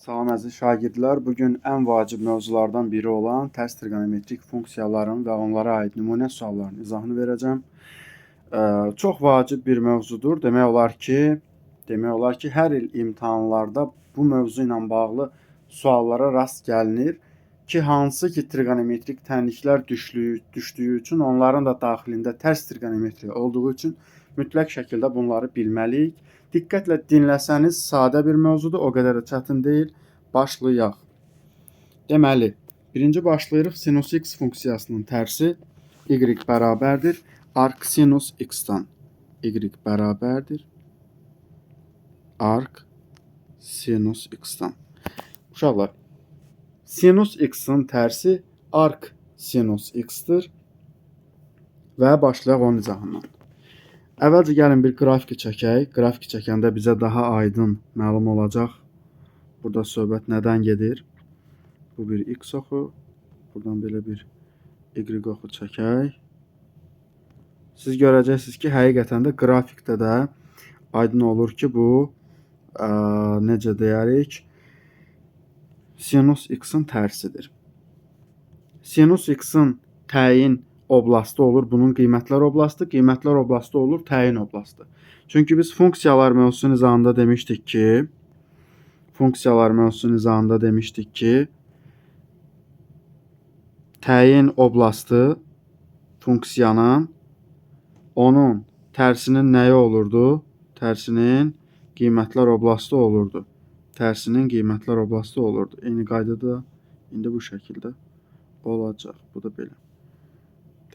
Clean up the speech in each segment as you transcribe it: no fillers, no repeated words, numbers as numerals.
Salam əziz şagirdlər. Bu gün ən vacib mövzulardan biri olan tərs triqonometrik funksiyaların və onlara aid nümunə suallarının izahını verəcəm. Çox vacib bir mövzudur. Demək olar ki, hər il imtahanlarda bu mövzu ilə bağlı suallara rast gəlinir ki, hansı ki triqonometrik tənliklər düşdüyü üçün onların da daxilində tərs triqonometri olduğu üçün mütləq şəkildə bunları bilməliyik. Diqqətlə dinləsəniz sadə bir mövzudur, o qədər də çətin deyil. Başlayaq. Deməli, birinci başlayırıq sinus x funksiyasının tərsi y bərabərdir arc sinus x-dan. Y bərabərdir arc sinus x-dan. Uşaqlar, sinus x-in tərsi arc sinus x-dir və başlayaq onun izahından. Əvvəlcə gəlin bir qrafiki çəkək. Qrafiki çəkəndə bizə daha aydın məlum olacaq. Burada söhbət nədən gedir? Bu bir x oxu. Buradan belə bir y oxu çəkək. Siz görəcəksiniz ki, həqiqətən də qrafikdə də aydın olur ki, bu necə deyərik, sinus x-in tərsidir. Sinus x-in təyin oblastı olur. Bunun qiymətlər oblastı, qiymətlər oblastı olur, təyin oblastı. Çünki biz funksiyalar mövzusunun izahında demişdik ki, təyin oblastı funksiyanın onun tərsinin nəyi olurdu? Tərsinin qiymətlər oblastı olurdu. Tərsinin qiymətlər oblastı olurdu. Eyni qaydada indi bu şəkildə olacaq. Bu da belə.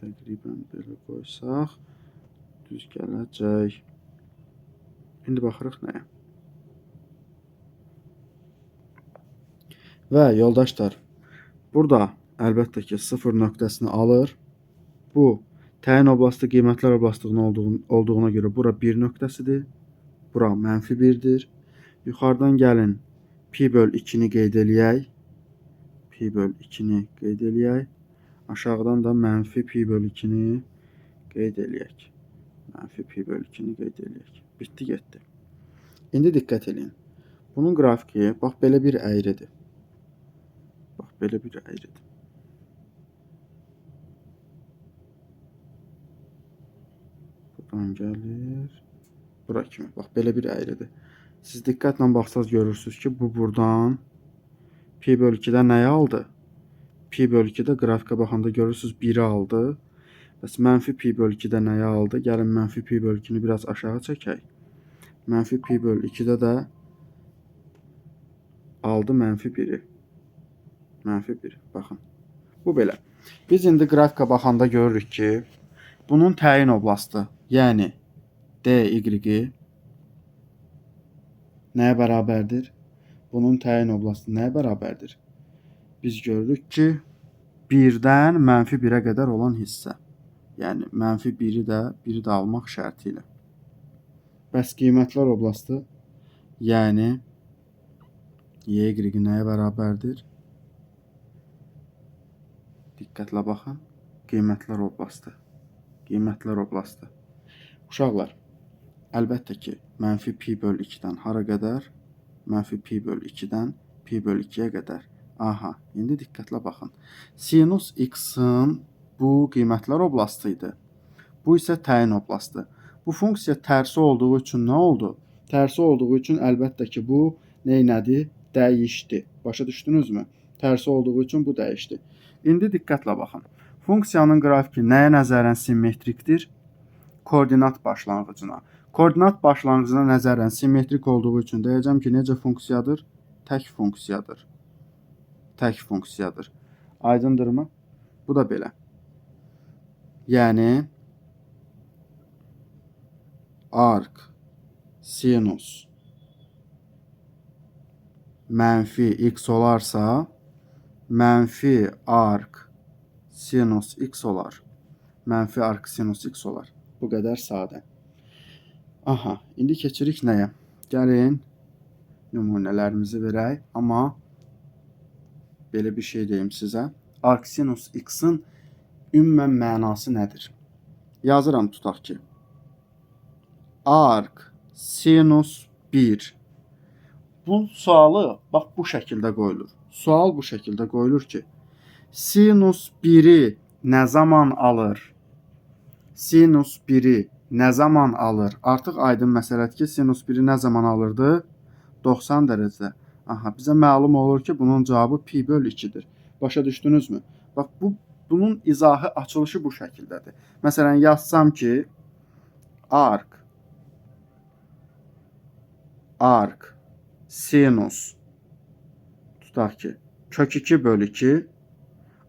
Təqribən belə qoysaq düz gələcək. İndi baxırıq nəyə? Və yoldaşlar, burada əlbəttə ki 0 nöqtəsini alır. Bu təyin oblastı qiymətlər oblastının olduğuna görə bura 1 nöqtəsidir. Bura mənfi 1-dir. Yuxarıdan gəlin pi böl 2-ni qeyd eləyək. Pi böl 2-ni qeyd eləyək. Aşağıdan da mənfi pi böl 2-ni qeyd eləyək. Mənfi pi böl 2-ni qeyd eləyək. Bitdi, getdi. İndi diqqət eləyin. Bunun qrafiki, bax, belə bir əyridir. Bax, belə bir əyridir. Buradan gəlir. Bura kimi. Bax, belə bir əyridir. Siz diqqətlə baxsaz görürsünüz ki, bu buradan pi böl 2-dən nəyi aldı? Pi böl 2-də qrafikə baxanda görürsünüz 1-i aldı. Bəs mənfi pi böl 2-də nəyi aldı? Gəlin mənfi pi böl 2-ni biraz aşağı çəkək. Mənfi pi böl 2-də də aldı mənfi 1-i. Mənfi 1. Baxın. Bu belə. Biz indi qrafikə baxanda görürük ki, bunun təyin oblastı, yəni dy nəyə bərabərdir? Bunun təyin oblastı nəyə bərabərdir? Biz görürük ki, 1-dən mənfi 1-ə qədər olan hissə. Yəni, mənfi 1-i də, 1-i də almaq şərti ilə. Bəs qiymətlər oblastı, yəni y nəyə bərabərdir? Diqqətlə baxın. Qiymətlər oblastı. Qiymətlər oblastı. Uşaqlar, əlbəttə ki, mənfi pi böl 2-dən hara qədər? Mənfi pi böl 2-dən pi böl 2-yə qədər. Aha, indi diqqətlə baxın. Sinus x-in bu qiymətlər oblastı idi. Bu isə təyin oblastı. Bu funksiya tərsi olduğu üçün nə oldu? Tərsi olduğu üçün əlbəttə ki, bu neynədi? Dəyişdi. Başa düşdünüzmü? Tərsi olduğu üçün bu dəyişdi. İndi diqqətlə baxın. Funksiyanın qrafiki nəyə nəzərən simmetrikdir? Koordinat başlanğıcına. Koordinat başlanğıcına nəzərən simmetrik olduğu üçün deyəcəm ki, necə funksiyadır? Tək funksiyadır. Tək funksiyadır. Aydındırmı? Bu da belə. Yəni arc sinus mənfi x olarsa, mənfi arc sinus x olar. Mənfi arc sinus x olar. Bu qədər sadə. Aha, indi keçirik nəyə? Gəlin nümunələrimizi verək. Amma belə bir şey deyim sizə. Arc sinus x-in ümumən mənası nədir? Yazıram tutaq ki, arc sinus 1. Bu sualı bax bu şəkildə qoyulur. Sual bu şəkildə qoyulur ki, sinus 1-i nə zaman alır? Sinus 1-i nə zaman alır? Artıq aydın məsələdir ki, sinus 1-i nə zaman alırdı? 90 dərəcədə. Aha, bizə məlum olur ki, bunun cavabı pi böl 2-dir. Başa düşdünüzmü? Bax, bunun izahı, açılışı bu şəkildədir. Məsələn, yazsam ki, ark, sinus, tutaq ki, kök 2 böl 2,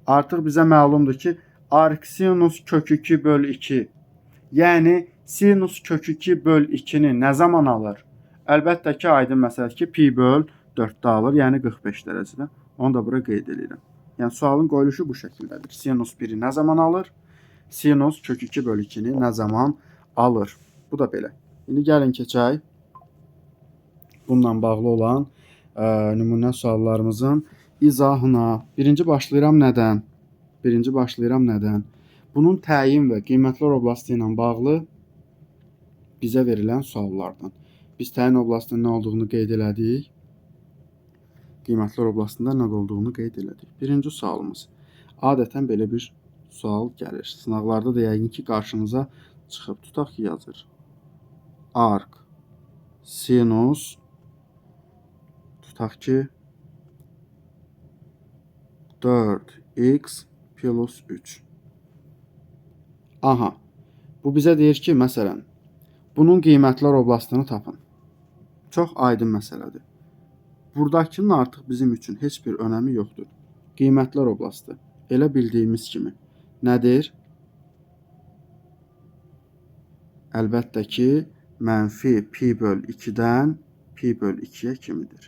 artıq bizə məlumdur ki, ark sinus kök 2 böl 2, yəni sinus kök 2 böl 2-ni nə zaman alır? Əlbəttə ki, aydın məsələdir ki, pi böl 4-də alır, yəni 45 dərəcədə. Onu da bura qeyd edirəm. Yəni sualın qoyuluşu bu şəkildədir. Sinus 1-i nə zaman alır? Sinus kök 2 böl 2-ni nə zaman alır? Bu da belə. İndi gəlin keçək bununla bağlı olan nümunə suallarımızın izahına. Birinci başlayıram nədən? Birinci başlayıram nədən? Bunun təyin və qiymətlər oblasti ilə bağlı bizə verilən suallardan. Biz təyin oblastının nə olduğunu qeyd elədik. Qiymətlər oblastında nə olduğunu qeyd elədik. Birinci sualımız. Adətən belə bir sual gəlir. Sınaqlarda da yəqin ki, qarşınıza çıxıb. Tutaq ki, yazır. Ark, sinus, tutaq ki, 4x plus 3. Aha, bu bizə deyir ki, məsələn, bunun qiymətlər oblastını tapın. Çox aydın məsələdir. Buradakının artıq bizim üçün heç bir önəmi yoxdur. Qiymətlər oblastı. Elə bildiyimiz kimi. Nədir? Əlbəttə ki, mənfi pi böl 2-dən pi böl 2-yə kimidir.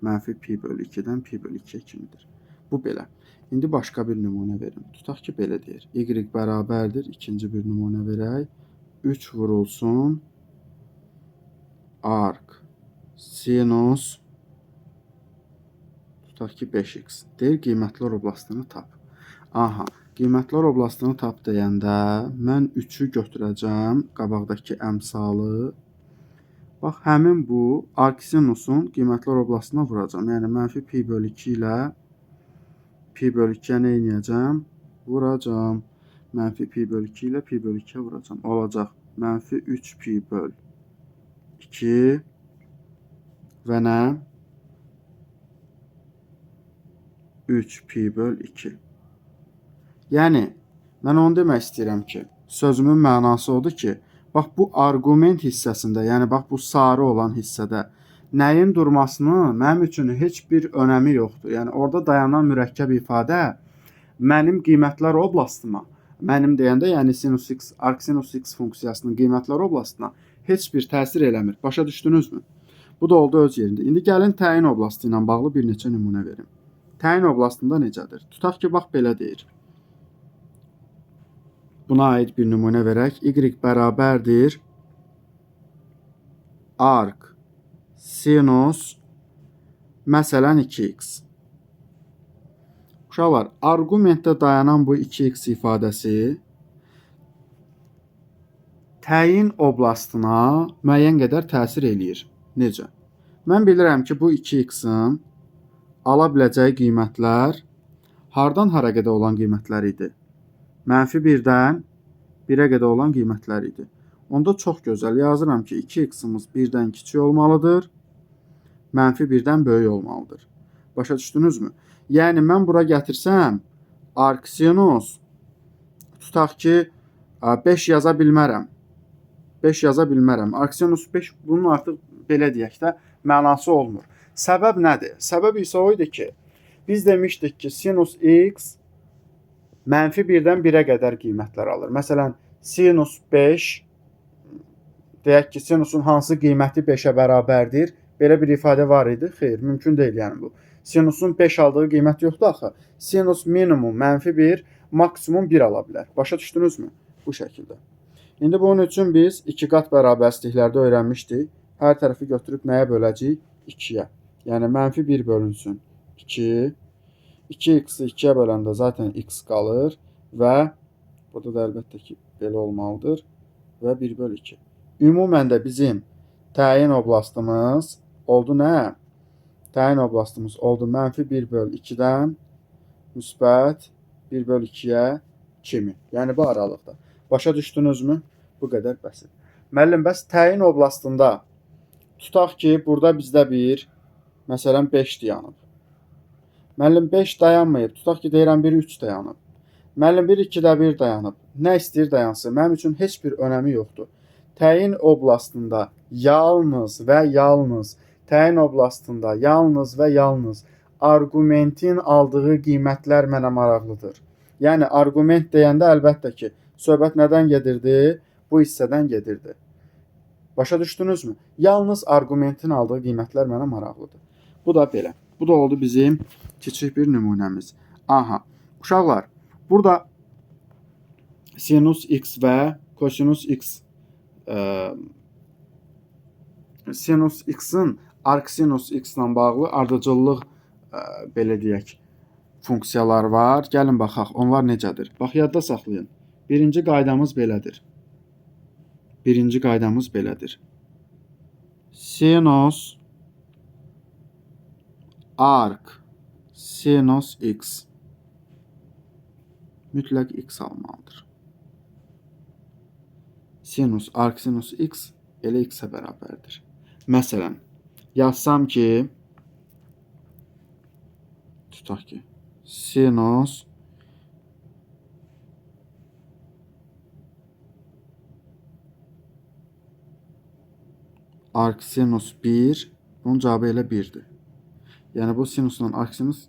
Mənfi pi böl 2-dən pi böl 2-yə kimidir. Bu belə. İndi başqa bir nümunə verim. Tutaq ki, belə deyir. Y bərabərdir. İkinci bir nümunə verək. 3 vurulsun. Ark sinus tutaq ki, 5x. Deyir, qiymətlər oblastını tap. Aha, qiymətlər oblastını tap deyəndə mən 3-ü götürəcəm, qabaqdakı əmsalı. Bax, həmin bu arksinusun qiymətlər oblastına vuracam. Yəni, mənfi pi böl 2 ilə pi böl 2-yə nə eləyəcəm? Vuracam. Mənfi pi böl 2 ilə pi böl 2-yə vuracam. Olacaq mənfi 3 pi böl 2 və nə? 3 pi böl 2. Yəni, mən onu demək istəyirəm ki, sözümün mənası odur ki, bax bu arqument hissəsində, yəni bax bu sarı olan hissədə nəyin durmasının mənim üçün heç bir önəmi yoxdur. Yəni, orada dayanan mürəkkəb ifadə mənim qiymətlər oblastıma, mənim deyəndə, yəni sinus x, arcsinus x funksiyasının qiymətlər oblastına heç bir təsir eləmir. Başa düşdünüzmü? Bu da oldu öz yerində. İndi gəlin təyin oblastı ilə bağlı bir neçə nümunə verim. Təyin oblastında necədir? Tutaq ki, bax belə deyir. Buna aid bir nümunə verək. Y bərabərdir arc sinus məsələn 2x. Uşaqlar, arqumentdə dayanan bu 2x ifadəsi təyin oblastına müəyyən qədər təsir eləyir. Necə? Mən bilirəm ki, bu 2x-in ala biləcəyi qiymətlər hardan hara qədər olan qiymətlər idi? Mənfi 1-dən 1-ə qədər olan qiymətlər idi. Onda çox gözəl yazıram ki, 2x-imiz 1-dən kiçik olmalıdır, mənfi 1-dən böyük olmalıdır. Başa düşdünüzmü? Yəni, mən bura gətirsəm, arcsinus, tutaq ki, 5 yaza bilmərəm. 5 yaza bilmərəm. Arcsinus 5, bunun artıq belə deyək də, mənası olmur. Səbəb nədir? Səbəb isə o idi ki, biz demişdik ki, sinus x mənfi 1-dən 1-ə qədər qiymətlər alır. Məsələn, sinus 5, deyək ki, sinusun hansı qiyməti 5-ə bərabərdir? Belə bir ifadə var idi? Xeyr, mümkün deyil yəni bu. Sinusun 5 aldığı qiymət yoxdur axı. Sinus minimum mənfi 1, maksimum 1 ala bilər. Başa düşdünüzmü? Bu şəkildə. İndi bunun üçün biz iki qat bərabərsizliklərdə öyrənmişdik. Hər tərəfi götürüb nəyə böləcəyik? 2-yə. Yəni, mənfi 1 bölünsün 2. 2x-i 2-yə böləndə zaten x qalır və burada da əlbəttə ki, belə olmalıdır və 1 böl 2. Ümumən də bizim təyin oblastımız oldu nə? Təyin oblastımız oldu mənfi 1 böl 2-dən müsbət 1 böl 2-yə kimi. Yəni bu aralıqda. Başa düşdünüzmü? Bu qədər bəsit. Müəllim, bəs təyin oblastında tutaq ki, burada bizdə bir, məsələn, 5 dayanıb. Müəllim, 5 dayanmayıb. Tutaq ki, deyirəm, 1, 3 dayanıb. Müəllim, 1, 2-də 1 dayanıb. Nə istəyir dayansın? Mənim üçün heç bir önəmi yoxdur. Təyin oblastında yalnız və yalnız, təyin oblastında yalnız və yalnız arqumentin aldığı qiymətlər mənə maraqlıdır. Yəni, arqument deyəndə əlbəttə ki, söhbət nədən gedirdi? Bu hissədən gedirdi. Başa düşdünüzmü? Yalnız arqumentin aldığı qiymətlər mənə maraqlıdır. Bu da belə. Bu da oldu bizim kiçik bir nümunəmiz. Aha, uşaqlar, burada sinus x və kosinus x, sinus x-in arcsinus x ilə bağlı ardıcıllıq, belə deyək, funksiyalar var. Gəlin baxaq, onlar necədir? Bax, yadda saxlayın. Birinci qaydamız belədir. Birinci qaydamız belədir. Sinus arc sinus x mütləq x almalıdır. Sinus arc sinus x elə x-ə bərabərdir. Məsələn, yazsam ki, tutaq ki, sinus arcsinus 1, bunun cavabı elə 1-dir. Yəni, bu sinusla arcsinus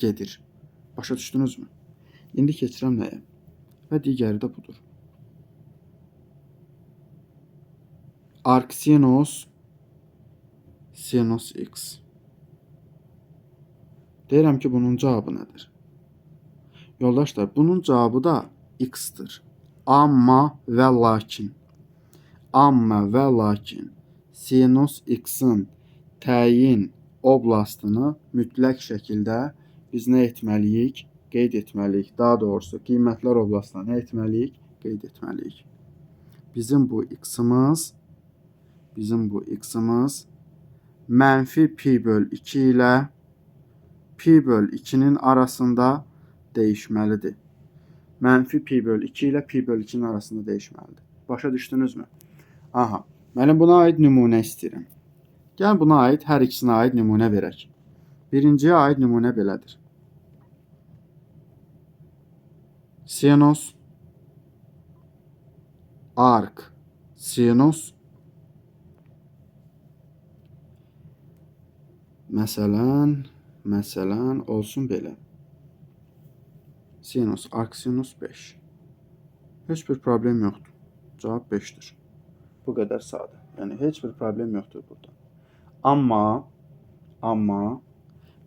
gedir. Başa düşdünüzmü? İndi keçirəm nəyə? Və digəri də budur. Arcsinus sinus x. Deyirəm ki, bunun cavabı nədir? Yoldaşlar, bunun cavabı da x-dir. Amma və lakin. Amma və lakin sinus x-in təyin oblastını mütləq şəkildə biz nə etməliyik? Qeyd etməliyik. Daha doğrusu, qiymətlər oblastına nə etməliyik? Qeyd etməliyik. Bizim bu x-imiz mənfi pi böl 2 ilə pi böl 2-nin arasında dəyişməlidir. Mənfi pi böl 2 ilə pi böl 2-nin arasında dəyişməlidir. Başa düşdünüzmü? Aha. Mənim buna aid nümunə istəyirəm. Gəlin buna aid, hər ikisinə aid nümunə verək. Birinciyə aid nümunə belədir. Sinus arc sinus məsələn olsun belə. Sinus arc sinus 5. Heç bir problem yoxdur. Cavab 5-dir. Bu qədər sadə. Yəni, heç bir problem yoxdur burada. Amma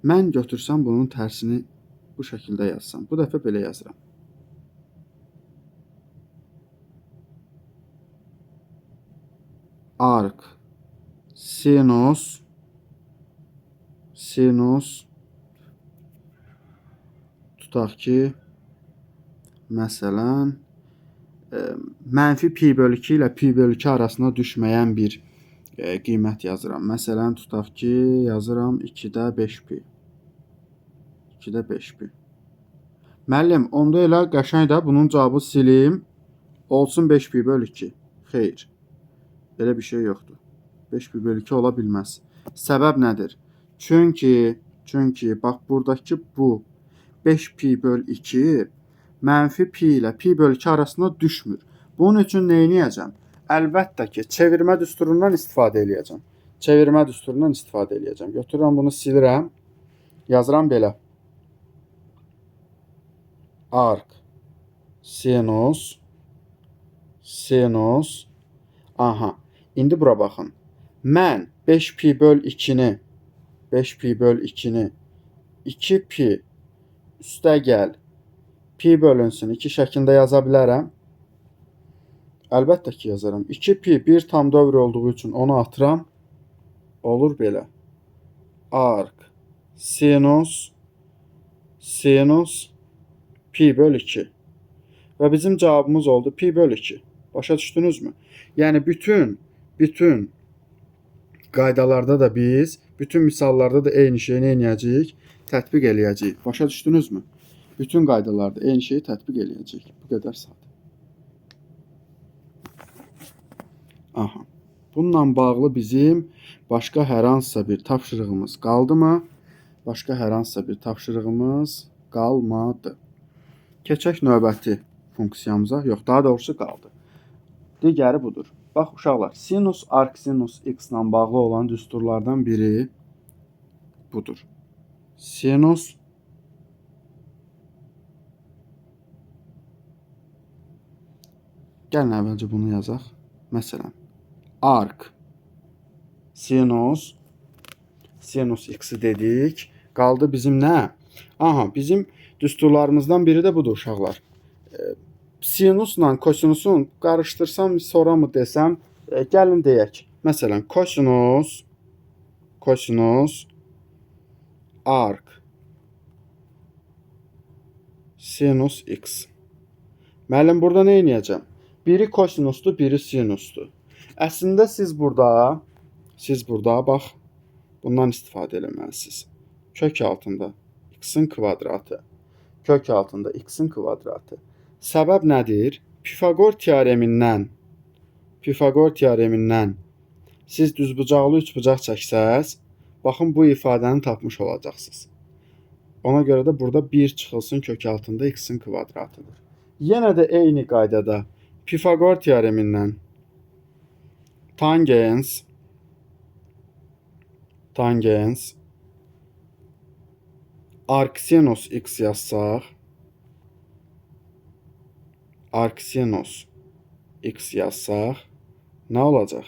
mən götürsəm bunun tərsini bu şəkildə yazsam. Bu dəfə belə yazıram. Arc sinus sinus tutaq ki, məsələn, mənfi pi bölü 2 ilə pi bölü 2 arasına düşməyən bir qiymət yazıram. Məsələn, tutaq ki, yazıram 2-də 5 pi. 2-də 5 pi. Müəllim, onda elə qəşəng də bunun cavabı silim. Olsun 5 pi bölü 2. Xeyr. Elə bir şey yoxdur. 5 pi bölü 2 ola bilməz. Səbəb nədir? Çünki bax, buradakı bu 5 pi böl 2 mənfi pi ilə pi bölü 2 arasında düşmür. Bunun üçün nə edəcəm? Əlbəttə ki, çevirmə düsturundan istifadə eləyəcəm. Çevirmə düsturundan istifadə eləyəcəm. Götürürəm, bunu silirəm. Yazıram belə. Arc sinus sinus. Aha. İndi bura baxın. Mən 5 pi böl 2-ni 5 pi böl 2-ni 2 pi üstə gəl pi bölünsün 2 şəklində yaza bilərəm. Əlbəttə ki, yazaram. 2 pi 1 tam dövr olduğu üçün onu atıram. Olur belə. Arc sinus sinus pi böl 2. Və bizim cavabımız oldu pi böl 2. Başa düşdünüzmü? Yəni, bütün qaydalarda da biz, bütün misallarda da eyni şeyi nə eləyəcəyik? Tətbiq eləyəcəyik. Başa düşdünüzmü? Bütün qaydalarda eyni şeyi tətbiq eləyəcəyik. Bu qədər sadə. Aha. Bununla bağlı bizim başqa hər hansısa bir tapşırığımız qaldı mı? Başqa hər hansısa bir tapşırığımız qalmadı. Keçək növbəti funksiyamıza. Yox, daha doğrusu qaldı. Digəri budur. Bax, uşaqlar, sinus, arcsinus x ilə bağlı olan düsturlardan biri budur. Sinus gəlin əvvəlcə bunu yazaq. Məsələn, arc sinus sinus x-i dedik. Qaldı bizim nə? Aha, bizim düsturlarımızdan biri də budur uşaqlar. Sinusla kosinusun qarışdırsam sonra mı desəm, gəlin deyək. Məsələn, kosinus arc sinus x. Müəllim, burada nə eləyəcəm? Biri kosinusdur, biri sinusdur. Əslində siz burada bax, bundan istifadə eləməlisiniz. Kök altında x-in kvadratı. Kök altında x-in kvadratı. Səbəb nədir? Pifaqor teoremindən siz düzbucaqlı üçbucaq çəksəz, baxın bu ifadəni tapmış olacaqsınız. Ona görə də burada 1 çıxılsın kök altında x-in kvadratıdır. Yenə də eyni qaydada Pifaqor teoremindən tangens arcsinus x yazsaq, arcsinus x yazsaq, nə olacaq?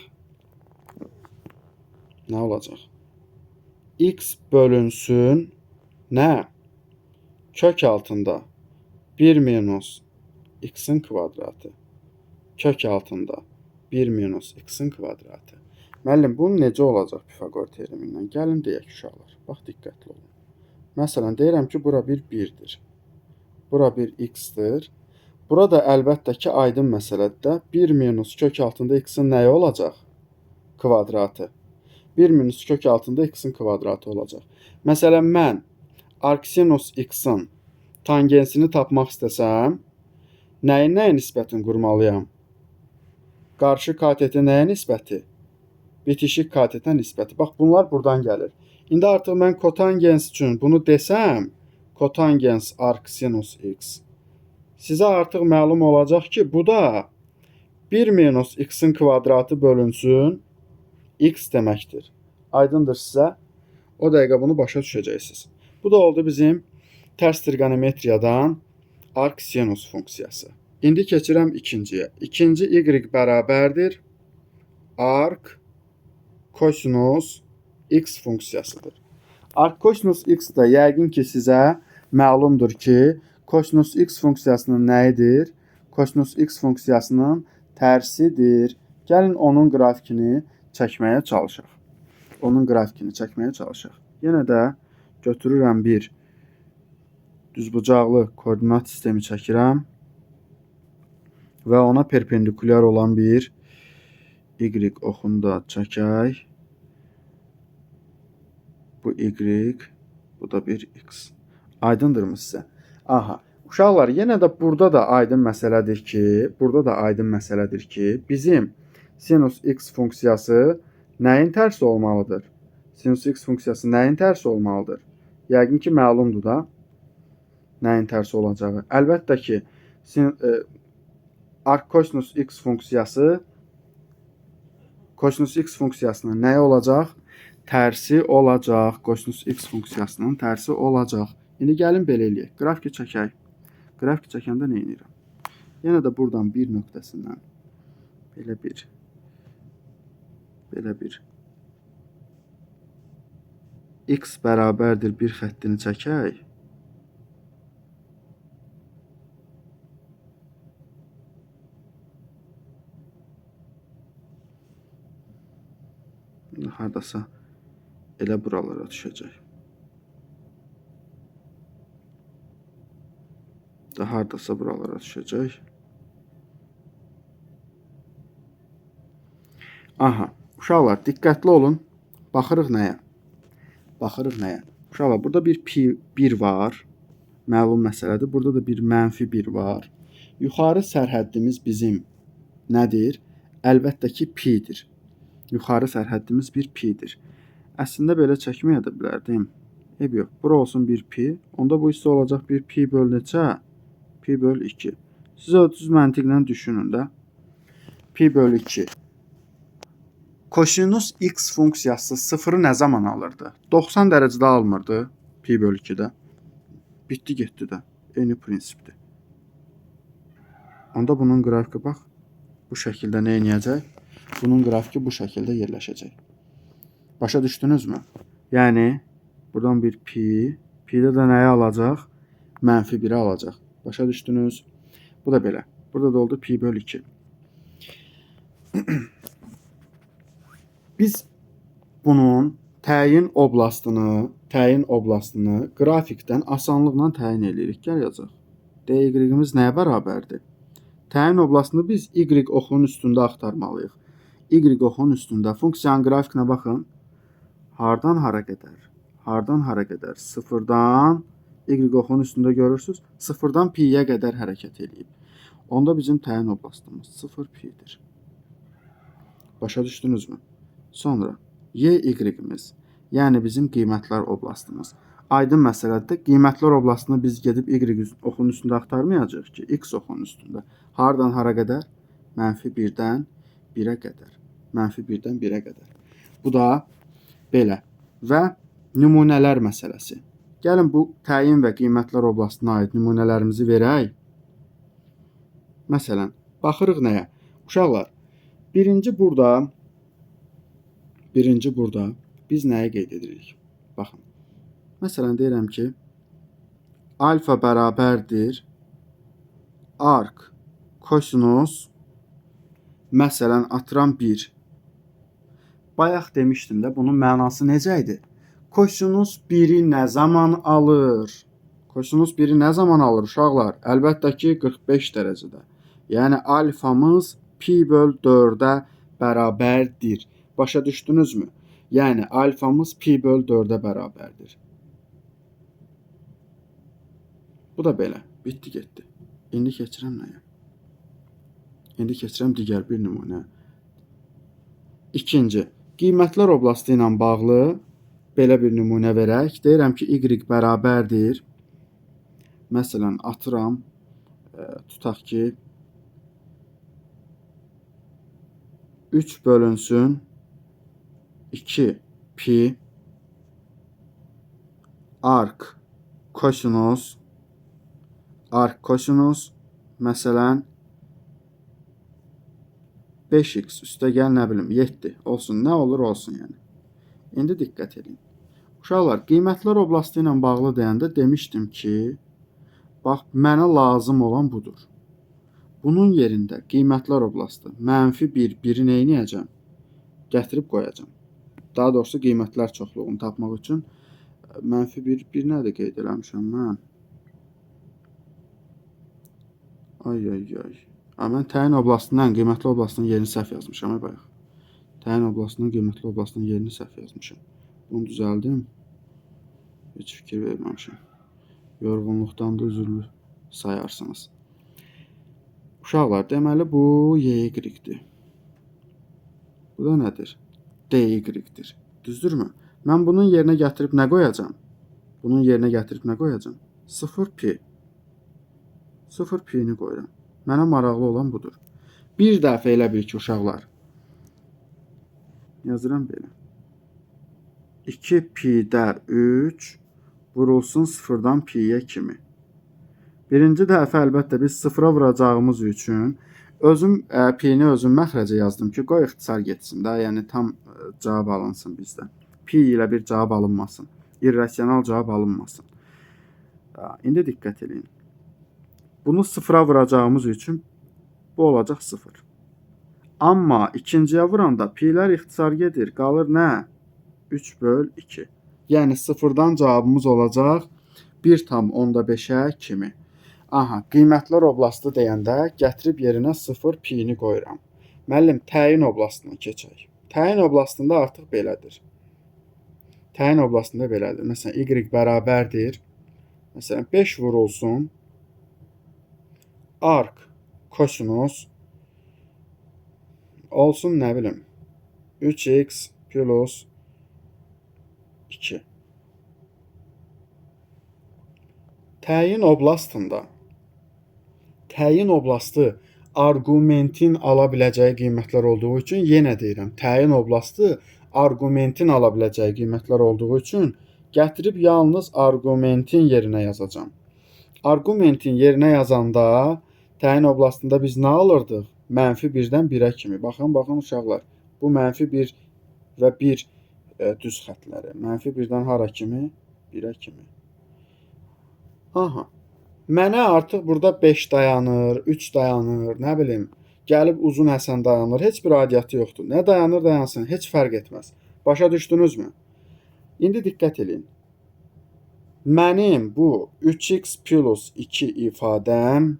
Nə olacaq? X bölünsün nə? Kök altında 1 minus x-in kvadratı. Kök altında 1 minus x-in kvadratı. Müəllim, bu necə olacaq Pifaqor teoremindən? Gəlin deyək uşaqlar. Bax, diqqətli olun. Məsələn, deyirəm ki, bura bir 1-dir. Bura bir x-dir. Burada əlbəttə ki, aydın məsələdir də 1 minus kök altında x-in nəyi olacaq? Kvadratı. 1 minus kök altında x-in kvadratı olacaq. Məsələn, mən arcsinus x-in tangensini tapmaq istəsəm, nəyin nəyə nisbətini qurmalıyam? Qarşı kateti nəyə nisbəti? Bitişik katetə nisbəti. Bax, bunlar buradan gəlir. İndi artıq mən kotangens üçün bunu desəm, kotangens arcsinus x, sizə artıq məlum olacaq ki, bu da 1 minus x-in kvadratı bölünsün x deməkdir. Aydındır sizə? O dəqiqə bunu başa düşəcəksiniz. Bu da oldu bizim tərs trigonometriyadan arcsinus funksiyası. İndi keçirəm ikinciyə. İkinci y bərabərdir arc kosinus x funksiyasıdır. Arc kosinus x də yəqin ki sizə məlumdur ki, kosinus x funksiyasının nəyidir? Kosinus x funksiyasının tərsidir. Gəlin onun qrafikini çəkməyə çalışaq. Yenə də götürürəm bir düzbucaqlı koordinat sistemi çəkirəm və ona perpendikulyar olan bir y oxunu da çəkək. Bu y, bu da bir x. Aydındırmı sizə? Aha. Uşaqlar, yenə də burada da aydın məsələdir ki, bizim sinus x funksiyası nəyin tərsi olmalıdır? Sinus x funksiyası nəyin tərsi olmalıdır? Yəqin ki, məlumdur da nəyin tərsi olacağı. Əlbəttə ki, arc kosinus x funksiyası kosinus x funksiyasının nəyi olacaq? Tərsi olacaq. Kosinus x funksiyasının tərsi olacaq. İndi gəlin belə eləyək. Qrafiki çəkək. Qrafiki çəkəndə nə edirəm? Yenə də buradan bir nöqtəsindən belə bir x bərabərdir bir xəttini çəkək. Hardasa elə buralara düşəcək. Da hardasa buralara düşəcək. Aha, uşaqlar, diqqətli olun. Baxırıq nəyə? Baxırıq nəyə? Uşaqlar, burada bir pi 1 var. Məlum məsələdir. Burada da bir mənfi 1 var. Yuxarı sərhəddimiz bizim nədir? Əlbəttə ki, pidir. Yuxarı sərhəddimiz bir pidir. Əslində belə çəkməyə də bilərdim. Eyb yox. Bura olsun 1 pi. Onda bu hissə olacaq 1 pi böl neçə? Pi böl 2. Siz o düz məntiqlə düşünün də. Pi böl 2. Kosinus x funksiyası sıfırı nə zaman alırdı? 90 dərəcədə almırdı pi böl 2-də. Bitdi getdi də. Eyni prinsipdir. Onda bunun qrafiki bax bu şəkildə nə eləyəcək? Bunun qrafiki bu şəkildə yerləşəcək. Başa düşdünüzmü? Yəni buradan bir pi, pi-də də nəyi alacaq? Mənfi 1-i alacaq. Başa düşdünüz? Bu da belə. Burada da oldu pi böl 2. Biz bunun təyin oblastını qrafikdən asanlıqla təyin eləyirik. Gəl yazaq. Dy-imiz nəyə bərabərdir? Təyin oblastını biz y oxunun üstündə axtarmalıyıq. Y oxunun üstündə. Funksiyanın qrafikinə baxın. Hardan hara qədər? Hardan hara qədər? Sıfırdan y oxunun üstündə görürsünüz. Sıfırdan pi-yə qədər hərəkət eləyib. Onda bizim təyin oblastımız 0 pi-dir. Başa düşdünüzmü? Sonra y-imiz, yəni bizim qiymətlər oblastımız. Aydın məsələdir. Qiymətlər oblastını biz gedib y oxunun üstündə axtarmayacağıq ki, x oxunun üstündə. Hardan hara qədər? Mənfi 1-dən 1-ə qədər. Mənfi 1-dən 1-ə qədər. Bu da belə. Və nümunələr məsələsi. Gəlin bu təyin və qiymətlər oblastına aid nümunələrimizi verək. Məsələn, baxırıq nəyə? Uşaqlar, birinci burada biz nəyi qeyd edirik? Baxın. Məsələn, deyirəm ki, alfa bərabərdir arc kosinus, məsələn, atıram 1. Bayaq demişdim də, bunun mənası necə idi? Kosinus 1-i nə zaman alır? Kosinus 1-i nə zaman alır uşaqlar? Əlbəttə ki, 45 dərəcədə. Yəni, alfamız pi böl 4-ə bərabərdir. Başa düşdünüzmü? Yəni, alfamız pi böl 4-ə bərabərdir. Bu da belə. Bitdi, getdi. İndi keçirəm nəyə? İndi keçirəm digər bir nümunə. İkinci, qiymətlər oblastı ilə bağlı belə bir nümunə verək. Deyirəm ki, y bərabərdir. Məsələn, atıram, tutaq ki, 3 bölünsün 2 pi arc kosinus, məsələn, 5x üstə gəl, nə bilim, 7 olsun, nə olur olsun yəni. İndi diqqət edin. Uşaqlar, qiymətlər oblastı ilə bağlı deyəndə demişdim ki, bax, mənə lazım olan budur. Bunun yerində qiymətlər oblastı mənfi 1, 1-i nə eləyəcəm? Gətirib qoyacam. Daha doğrusu, qiymətlər çoxluğunu tapmaq üçün mənfi 1, 1 nədir qeyd eləmişəm mən? Ay, ay, ay. Mən təyin oblastından qiymətli oblastının yerini səhv yazmışam, bayaq. Təyin oblastından qiymətli oblastının yerini səhv yazmışam. Bunu düzəldim. Heç fikir verməmişəm. Yorğunluqdan da üzürlü sayarsınız. Uşaqlar, deməli bu y-dir. Bu da nədir? Dy-dir. Düzdürmü? Mən bunun yerinə gətirib nə qoyacam? Bunun yerinə gətirib nə qoyacam? 0 pi. 0 pi-ni qoyuram. Mənə maraqlı olan budur. Bir dəfə elə bil ki, uşaqlar. Yazıram belə. 2 pi-də 3 vurulsun 0-dan pi-yə kimi. Birinci dəfə əlbəttə biz 0-a vuracağımız üçün özüm pi-ni özüm məxrəcə yazdım ki, qoy ixtisar getsin də, yəni tam cavab alınsın bizdə. Pi ilə bir cavab alınmasın. İrrasional cavab alınmasın. İndi diqqət edin. Bunu 0-a vuracağımız üçün bu olacaq 0. Amma ikinciyə vuranda pi'lər ixtisar gedir. Qalır nə? 3 böl 2. Yəni 0-dan cavabımız olacaq 1,5-ə kimi. Aha, qiymətlər oblastı deyəndə gətirib yerinə 0 pi-ni qoyuram. Müəllim, təyin oblastına keçək. Təyin oblastında artıq belədir. Təyin oblastında belədir. Məsələn, y bərabərdir. Məsələn, 5 vurulsun. Arc kosinus olsun, nə bilim, 3x plus 2. Təyin oblastında təyin oblastı arqumentin ala biləcəyi qiymətlər olduğu üçün yenə deyirəm, təyin oblastı arqumentin ala biləcəyi qiymətlər olduğu üçün gətirib yalnız arqumentin yerinə yazacağam. Arqumentin yerinə yazanda təyin oblastında biz nə alırdıq? Mənfi 1-dən 1-ə kimi. Baxın, baxın uşaqlar. Bu mənfi 1 və 1 düz xətləri. Mənfi 1-dən hara kimi? 1-ə kimi. Aha. Mənə artıq burada 5 dayanır, 3 dayanır, nə bilim, gəlib uzun Həsən dayanır. Heç bir aidiyyatı yoxdur. Nə dayanır, dayansın, heç fərq etməz. Başa düşdünüzmü? İndi diqqət eləyin. Mənim bu 3x plus 2 ifadəm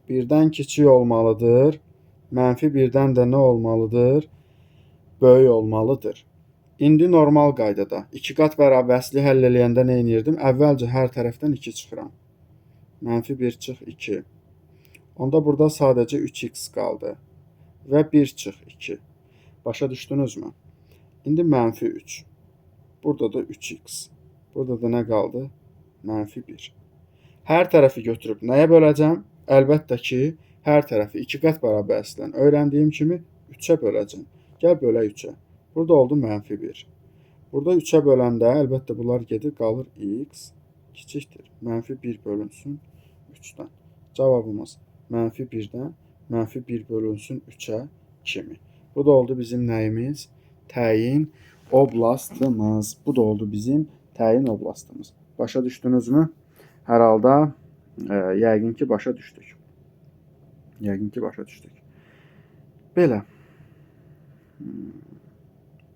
1-dən kiçik olmalıdır. Mənfi 1-dən də nə olmalıdır? Böyük olmalıdır. İndi normal qaydada 2 qat bərabərsizliyi həll eləyəndə nə edirdim? Əvvəlcə hər tərəfdən 2 çıxıram. Mənfi 1 çıx 2. Onda burada sadəcə 3x qaldı. Və 1 çıx 2. Başa düşdünüzmü? İndi mənfi 3. Burada da 3x. Burada da nə qaldı? Mənfi 1. Hər tərəfi götürüb nəyə böləcəm? Əlbəttə ki, hər tərəfi 2 qat bərabərsizlikdən öyrəndiyim kimi 3-ə böləcəm. Gəl bölək 3-ə. Burada oldu mənfi 1. Burada 3-ə böləndə əlbəttə bunlar gedir, qalır x kiçikdir. Mənfi 1 bölünsün 3-dən. Cavabımız mənfi 1-dən mənfi 1 bölünsün 3-ə kimi. Bu da oldu bizim nəyimiz? Təyin oblastımız. Bu da oldu bizim təyin oblastımız. Başa düşdünüzmü? Hər halda yəqin ki başa düşdük. Yəqin ki başa düşdük. Belə.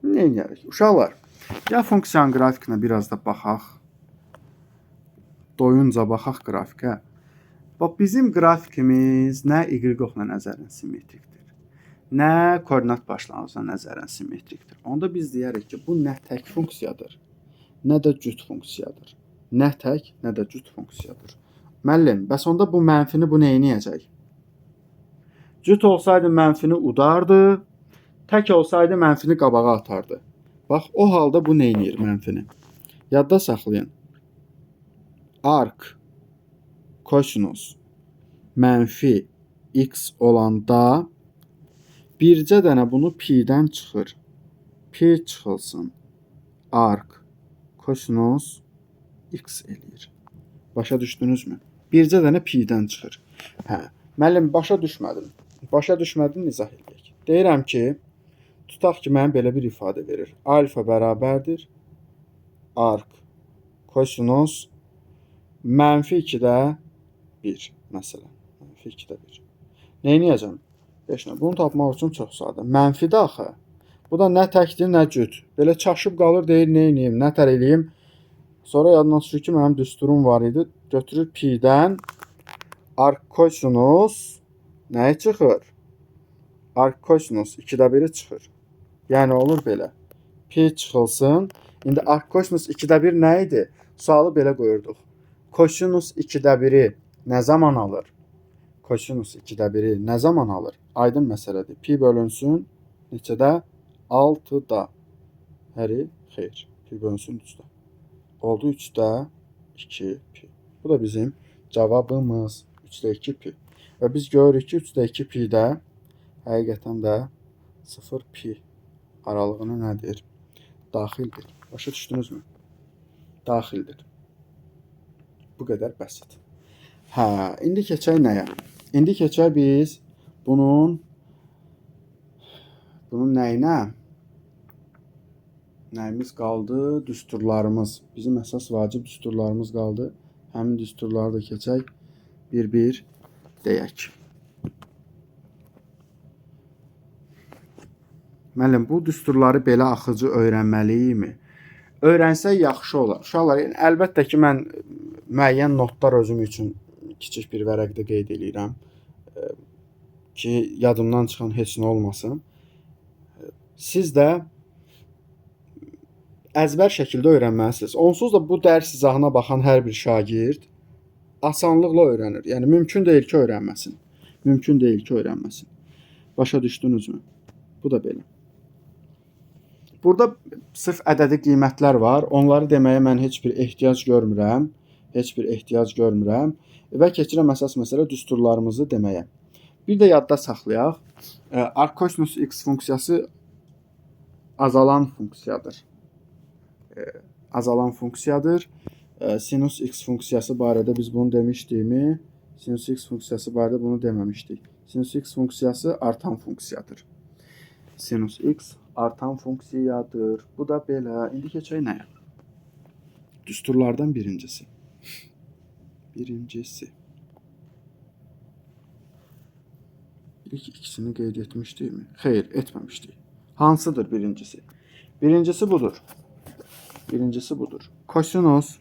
Nə edərik? Uşaqlar, gəl funksiyanın qrafikinə biraz da baxaq. Doyunca baxaq qrafikə. Bax, bizim qrafikimiz nə y oxuna nəzərən simmetrikdir, nə koordinat başlanğıcına nəzərən simmetrikdir. Onda biz deyərik ki, bu nə tək funksiyadır, nə də cüt funksiyadır. Nə tək, nə də cüt funksiyadır. Müəllim, bəs onda bu mənfini bu nə eləyəcək? Cüt olsaydı mənfini udardı, tək olsaydı mənfini qabağa atardı. Bax, o halda bu nə eləyir mənfini? Yadda saxlayın. Arc kosinus mənfi x olanda bircə dənə bunu pi-dən çıxır. Pi çıxılsın. Arc kosinus x eləyir. Başa düşdünüzmü? Bircə dənə pi-dən çıxır. Hə, müəllim, başa düşmədim. Başa düşmədim, izah eləyək. Deyirəm ki, tutaq ki, mənə belə bir ifadə verir. Alfa bərabərdir arc kosinus mənfi 2-də 1, məsələn. Mənfi 2-də 1. Nə eləyəcəm? 5 nə? Bunu tapmaq üçün çox sadə. Mənfidir axı. Bu da nə təkdir, nə cüt. Belə çaşıb qalır, deyir, nə eləyim, nə tər eləyim. Sonra yadına düşür ki, mənim düsturum var idi. Götürür pi-dən arc kosinus nəyi çıxır? Arc kosinus 2-də 1-i çıxır. Yəni olur belə. Pi çıxılsın. İndi arc kosinus 2-də 1 nə idi? Sualı belə qoyurduq. Kosinus 2-də 1-i nə zaman alır? Kosinus 2-də 1-i nə zaman alır? Aydın məsələdir. Pi bölünsün neçədə? 6-da. Həri, xeyr. Pi bölünsün 3-də. Oldu 3-də 2 pi. Bu da bizim cavabımız. 3-də 2 pi. Və biz görürük ki, 3-də 2 pi-də həqiqətən də 0 pi aralığına nədir? Daxildir. Başa düşdünüzmü? Daxildir. Bu qədər bəsit. Hə, indi keçək nəyə? İndi keçək biz bunun nəyinə? Nəyimiz qaldı? Düsturlarımız. Bizim əsas vacib düsturlarımız qaldı. Həmin düsturları da keçək. Bir-bir deyək. Müəllim, bu düsturları belə axıcı öyrənməliyikmi? Öyrənsək yaxşı olar. Uşaqlar, yəni, əlbəttə ki, mən müəyyən notlar özüm üçün kiçik bir vərəqdə qeyd eləyirəm ki, yadımdan çıxan heç nə olmasın. Siz də əzbər şəkildə öyrənməlisiniz. Onsuz da bu dərs izahına baxan hər bir şagird asanlıqla öyrənir. Yəni, mümkün deyil ki, öyrənməsin. Mümkün deyil ki, öyrənməsin. Başa düşdünüzmü? Bu da belə. Burada sırf ədədi qiymətlər var. Onları deməyə mən heç bir ehtiyac görmürəm. Heç bir ehtiyac görmürəm. Və keçirəm əsas məsələ düsturlarımızı deməyə. Bir də yadda saxlayaq. Arc kosinus x funksiyası azalan funksiyadır. Azalan funksiyadır. Sinus x funksiyası barədə biz bunu demişdikmi? Sinus x funksiyası barədə bunu deməmişdik. Sinus x funksiyası artan funksiyadır. Sinus x artan funksiyadır. Bu da belə. İndi keçək nəyə? Düsturlardan birincisi. Birincisi. İlk ikisini qeyd etmişdikmi? Xeyr, etməmişdik. Hansıdır birincisi? Birincisi budur. Birincisi budur. Kosinus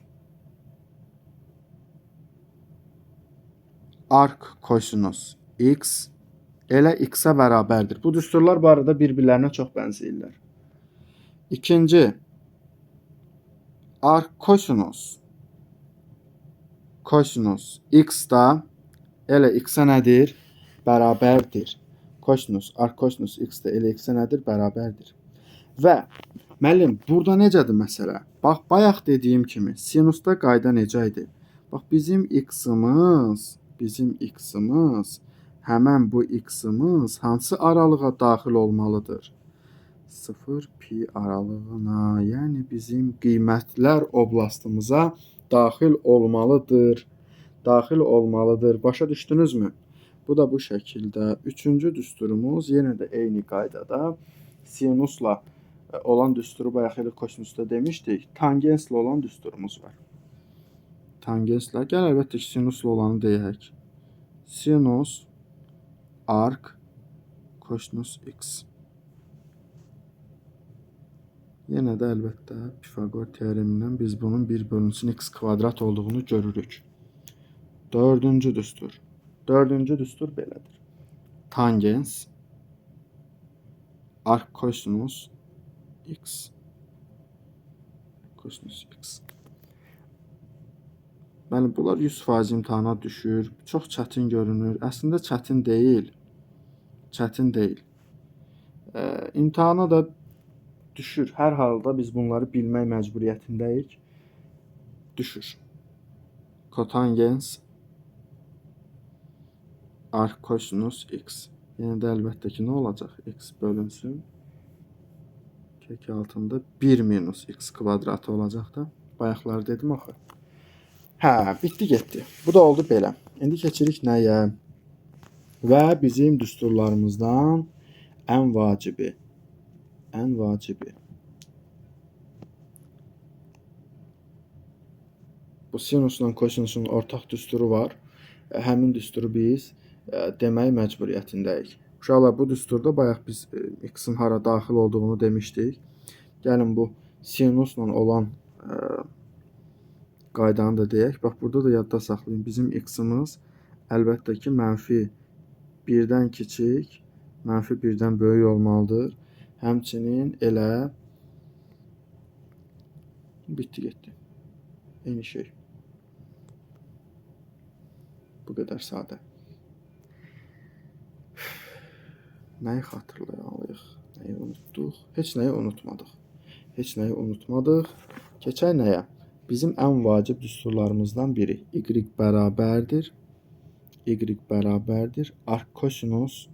arc kosinus x elə x-ə bərabərdir. Bu düsturlar bu arada bir-birlərinə çox bənzəyirlər. İkinci, arc kosinus kosinus x da elə x-ə nədir? Bərabərdir. Kosinus, arc kosinus x də elə x-ə nədir? Bərabərdir. Və müəllim, burada necədir məsələ? Bax, bayaq dediyim kimi, sinusda qayda necə idi? Bax, bizim x-imiz, həmən bu x-imiz hansı aralığa daxil olmalıdır? 0 pi aralığına, yəni bizim qiymətlər oblastımıza daxil olmalıdır. Daxil olmalıdır. Başa düşdünüzmü? Bu da bu şəkildə. Üçüncü düsturumuz yenə də eyni qaydada sinusla olan düsturu bayaq elə kosinusda demişdik. Tangenslə olan düsturumuz var. Tangenslə. Gəl əlbəttə ki, sinusla olanı deyək. Sinus arc kosinus x. Yenə də əlbəttə Pifaqor teoremindən biz bunun 1 bölünsün x kvadrat olduğunu görürük. Dördüncü düstur. Dördüncü düstur belədir. Tangens arc kosinus x. Kosinus x. Bəli, bunlar 100% imtahana düşür. Çox çətin görünür. Əslində çətin deyil. Çətin deyil. İmtahana da düşür. Hər halda biz bunları bilmək məcburiyyətindəyik. Düşür. Kotangens arc kosinus x. Yenə də əlbəttə ki, nə olacaq? X bölünsün. Kök altında 1 minus x kvadratı olacaq da. Bayaqları dedim axı. Hə, bitdi getdi. Bu da oldu belə. İndi keçirik nəyə? Və bizim düsturlarımızdan ən vacibi. Ən vacibi. Bu sinusla kosinusun ortaq düsturu var. Həmin düsturu biz demək məcburiyyətindəyik. Uşaqlar, bu düsturda bayaq biz x-in hara daxil olduğunu demişdik. Gəlin bu sinusla olan qaydanı da deyək. Bax, burada da yadda saxlayın. Bizim x-imiz əlbəttə ki, mənfi 1-dən kiçik, mənfi 1-dən böyük olmalıdır. Həmçinin elə bitdi getdi. Eyni şey. Bu qədər sadə. Nəyi xatırlayalıyıq? Nəyi unutduq? Heç nəyi unutmadıq. Heç nəyi unutmadıq. Keçək nəyə? Bizim ən vacib düsturlarımızdan biri. Y bərabərdir. Y bərabərdir. Arc kosinus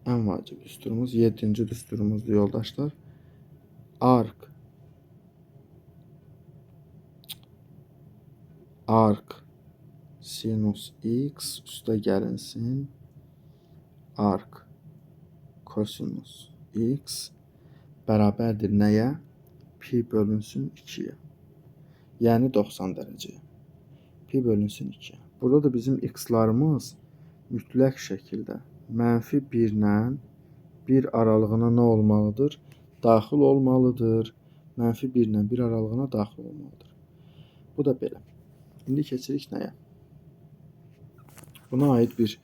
ən vacib düsturumuz 7-ci düsturumuzdur yoldaşlar. Arc sinus x üstə gəlinsin. Arc kosinus x bərabərdir nəyə? Pi bölünsün 2-yə. Yəni 90 dərəcəyə. Pi bölünsün 2-yə. Burada da bizim x-larımız mütləq şəkildə mənfi 1 ilə 1 aralığına nə olmalıdır? Daxil olmalıdır. Mənfi 1 ilə 1 aralığına daxil olmalıdır. Bu da belə. İndi keçirik nəyə? Buna aid bir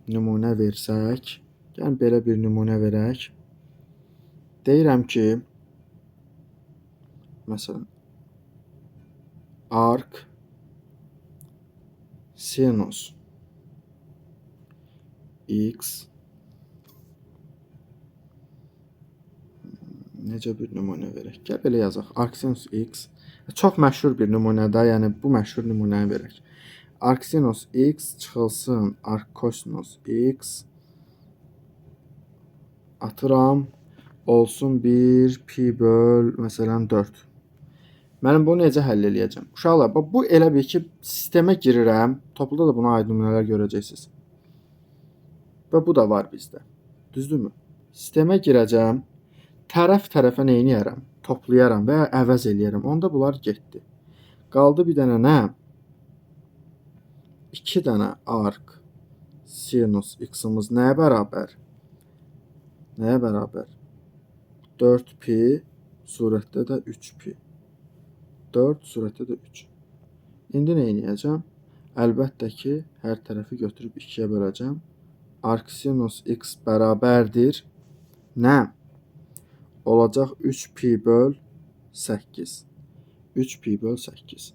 nümunə versək, Gəlin belə bir nümunə verək. Deyirəm ki, məsələn, arc sinus x necə bir nümunə verək? Gəl belə yazaq. Arc sinus x çox məşhur bir nümunədə, yəni bu məşhur nümunəni verək. Arc sinus x çıxılsın arc kosinus x atıram olsun 1 pi böl məsələn 4. Mənim bunu necə həll eləyəcəm? Uşaqlar, bax, bu elə bir ki, sistemə girirəm. Topluda da buna aid nümunələr görəcəksiniz. Və bu da var bizdə. Düzdürmü? Sistemə girəcəm. Tərəf tərəfə nə eləyərəm? Toplayaram və ya əvəz eləyərəm. Onda bunlar getdi. Qaldı bir dənə nə? 2 dənə arc sinus x-imiz nəyə bərabər? Nəyə bərabər? 4 pi surətdə də 3 pi. 4 surətdə də 3. İndi nə eləyəcəm? Əlbəttə ki, hər tərəfi götürüb 2-yə böləcəm. Arc sinus x bərabərdir. Nə? Olacaq 3 pi böl 8. 3 pi böl 8.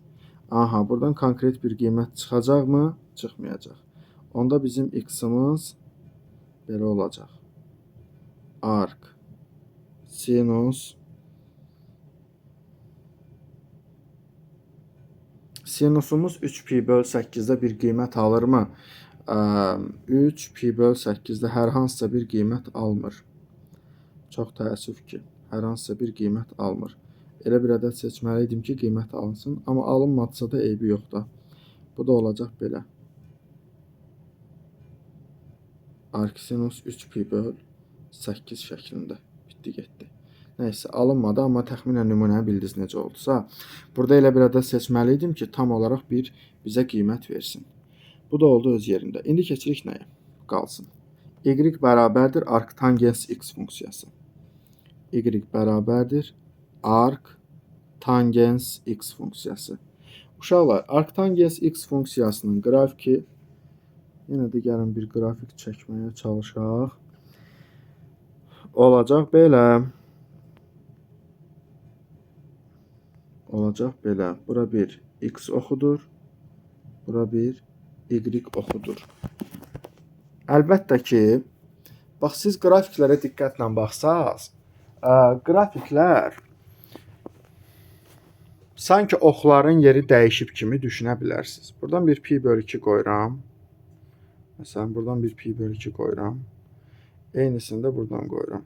Aha, buradan konkret bir qiymət çıxacaqmı? Çıxmayacaq. Onda bizim x-imiz belə olacaq. Arc sinus sinusumuz 3 pi böl 8-də bir qiymət alırmı? 3 pi böl 8-də hər hansısa bir qiymət almır. Çox təəssüf ki, hər hansısa bir qiymət almır. Elə bir ədəd seçməli idim ki, qiymət alınsın. Amma alınmadısa da eybi yox da. Bu da olacaq belə. Arc sinus 3 pi böl 8 şəklində. Bitdi, getdi. Nəysə, alınmadı, amma təxminən nümunəni bildiniz necə oldusa. Burada elə bir ədəd seçməli idim ki, tam olaraq bir bizə qiymət versin. Bu da oldu öz yerində. İndi keçirik nəyə? Qalsın. Y bərabərdir arc tangens x funksiyası. Y bərabərdir arc tangens x funksiyası. Uşaqlar, arc tangens x funksiyasının qrafiki, yenə də gəlin bir qrafik çəkməyə çalışaq. Olacaq belə. Olacaq belə. Bura bir x oxudur. Bura bir y oxudur. Əlbəttə ki, bax siz qrafiklərə diqqətlə baxsaz, qrafiklər sanki oxların yeri dəyişib kimi düşünə bilərsiniz. Buradan bir pi böl 2 qoyuram. Məsələn, buradan bir pi böl 2 qoyuram. Eynisini də buradan qoyuram.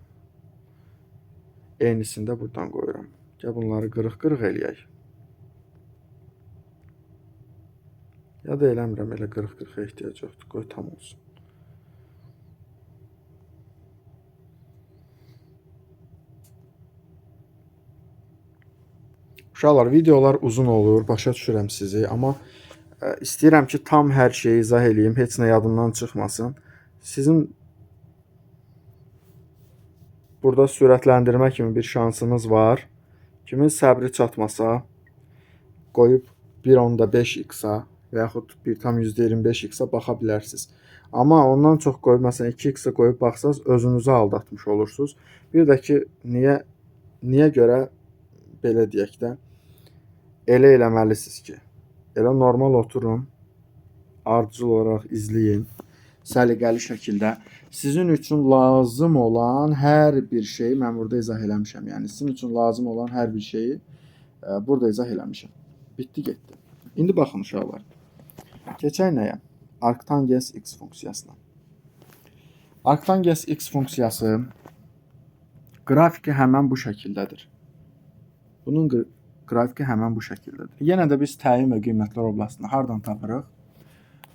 Eynisini də buradan qoyuram. Gəl bunları qırıq-qırıq eləyək. Ya da eləmirəm, elə qırıq-qırığa ehtiyac yoxdur. Qoy tam olsun. Uşaqlar, videolar uzun olur, başa düşürəm sizi, amma istəyirəm ki, tam hər şeyi izah eləyim, heç nə yadımdan çıxmasın. Sizin burada sürətləndirmə kimi bir şansınız var. Kimin səbri çatmasa, qoyub 1.5x-a və yaxud 1.25x-a baxa bilərsiniz. Amma ondan çox qoyub, məsələn, 2x-a qoyub baxsaz, özünüzü aldatmış olursunuz. Bir də ki, niyə görə belə deyək də, elə eləməlisiniz ki, elə normal oturun, ardıcıl olaraq izləyin, səliqəli şəkildə. Sizin üçün lazım olan hər bir şeyi mən burada izah eləmişəm. Yəni, sizin üçün lazım olan hər bir şeyi burada izah eləmişəm. Bitdi, getdi. İndi baxın uşaqlar. Keçək nəyə? Arctangens x funksiyasına. Arctangens x funksiyası qrafiki həmən bu şəkildədir. Bunun qrafiki həmən bu şəkildədir. Yenə də biz təyin və qiymətlər oblastını hardan tapırıq?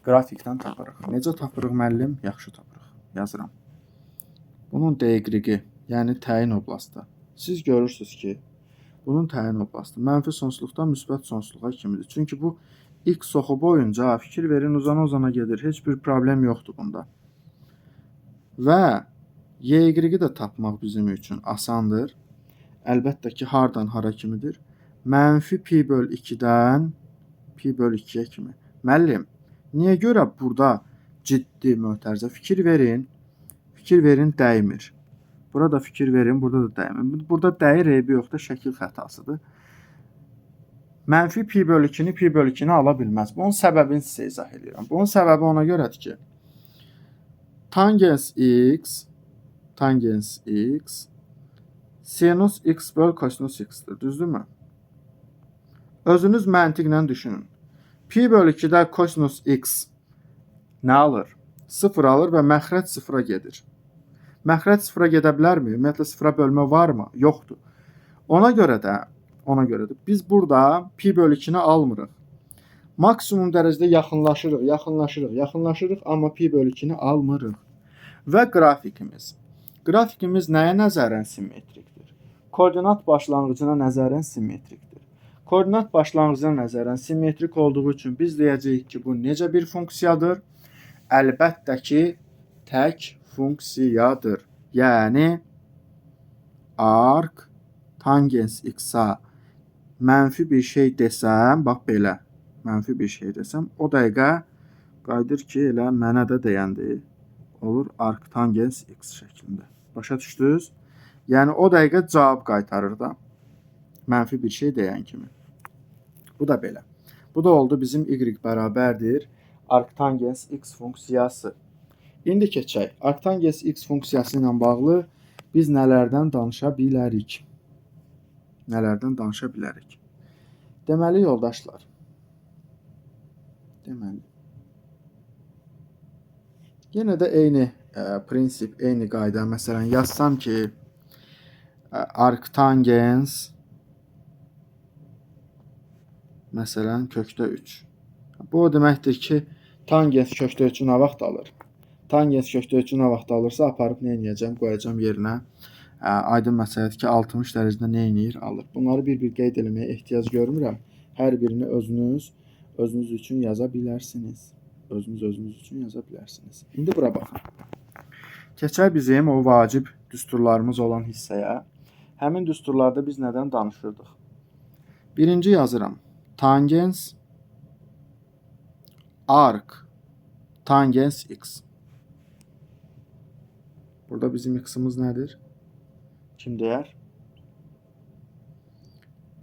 Qrafikdən tapırıq. Necə tapırıq müəllim? Yaxşı tapırıq. Yazıram. Bunun DY-i, yəni təyin oblastı. Siz görürsünüz ki, bunun təyin oblastı mənfi sonsuzluqdan müsbət sonsuzluğa kimidir. Çünki bu x oxu boyunca fikir verin uzana-uzana gedir. Heç bir problem yoxdur bunda. Və Y-i də tapmaq bizim üçün asandır. Əlbəttə ki, hardan hara kimidir? Mənfi pi böl 2-dən pi böl 2-yə kimi. Müəllim, niyə görə burada ciddi mötərizə? Fikir verin. Fikir verin, dəymir. Burada fikir verin, burada da dəymir. Burada dəyir, eybi yoxdur, şəkil xətasıdır. Mənfi pi bölü 2-ni pi bölü 2-ni ala bilməz. Bunun səbəbini sizə izah edirəm. Bunun səbəbi ona görədir ki, tangens x, sinus x böl kosinus x-dir. Düzdürmü? Özünüz məntiqlə düşünün. Pi bölü 2-də kosinus x nə alır? 0 alır və məxrəc 0-a gedir. Məxrəc 0-a gedə bilərmi? Ümumiyyətlə 0-a bölmə varmı? Yoxdur. Ona görə də biz burada pi bölü 2-ni almırıq. Maksimum dərəcədə yaxınlaşırıq, yaxınlaşırıq, amma pi bölü 2-ni almırıq. Və qrafikimiz. Qrafikimiz nəyə nəzərən simmetrikdir? Koordinat başlanğıcına nəzərən simmetrikdir. Koordinat başlanğıcına nəzərən simmetrik olduğu üçün biz deyəcəyik ki, bu necə bir funksiyadır? Əlbəttə ki, tək funksiyadır. Yəni, arc tangens x-a mənfi bir şey desəm, bax belə, mənfi bir şey desəm, o dəqiqə qayıdır ki, elə mənə də deyəndir. Olur arctangens x şəklində. Başa düşdünüz? Yəni, o dəqiqə cavab qaytarır da. Mənfi bir şey deyən kimi. Bu da belə. Bu da oldu bizim y bərabərdir arctangens x funksiyası. İndi keçək. Arctangens x funksiyası ilə bağlı biz nələrdən danışa bilərik? Nələrdən danışa bilərik? Deməli, yoldaşlar. Deməli. Yenə də eyni prinsip, eyni qayda. Məsələn, yazsam ki, arctangens məsələn, kökdə 3. Bu o deməkdir ki, tangens kökdə 3-ü nə vaxt alır? Tangens kökdə 3-ü nə vaxt alırsa, aparıb nə eləyəcəm? Qoyacam yerinə. Aydın məsələdir ki, 60 dərəcədə nə eləyir? Alır. Bunları bir-bir qeyd eləməyə ehtiyac görmürəm. Hər birini özünüz üçün yaza bilərsiniz. Özünüz üçün yaza bilərsiniz. İndi bura baxın. Keçək bizim o vacib düsturlarımız olan hissəyə. Həmin düsturlarda biz nədən danışırdıq? Birinci yazıram. Tangens arc tangens x. Burada bizim x-imiz nədir? Kim deyər?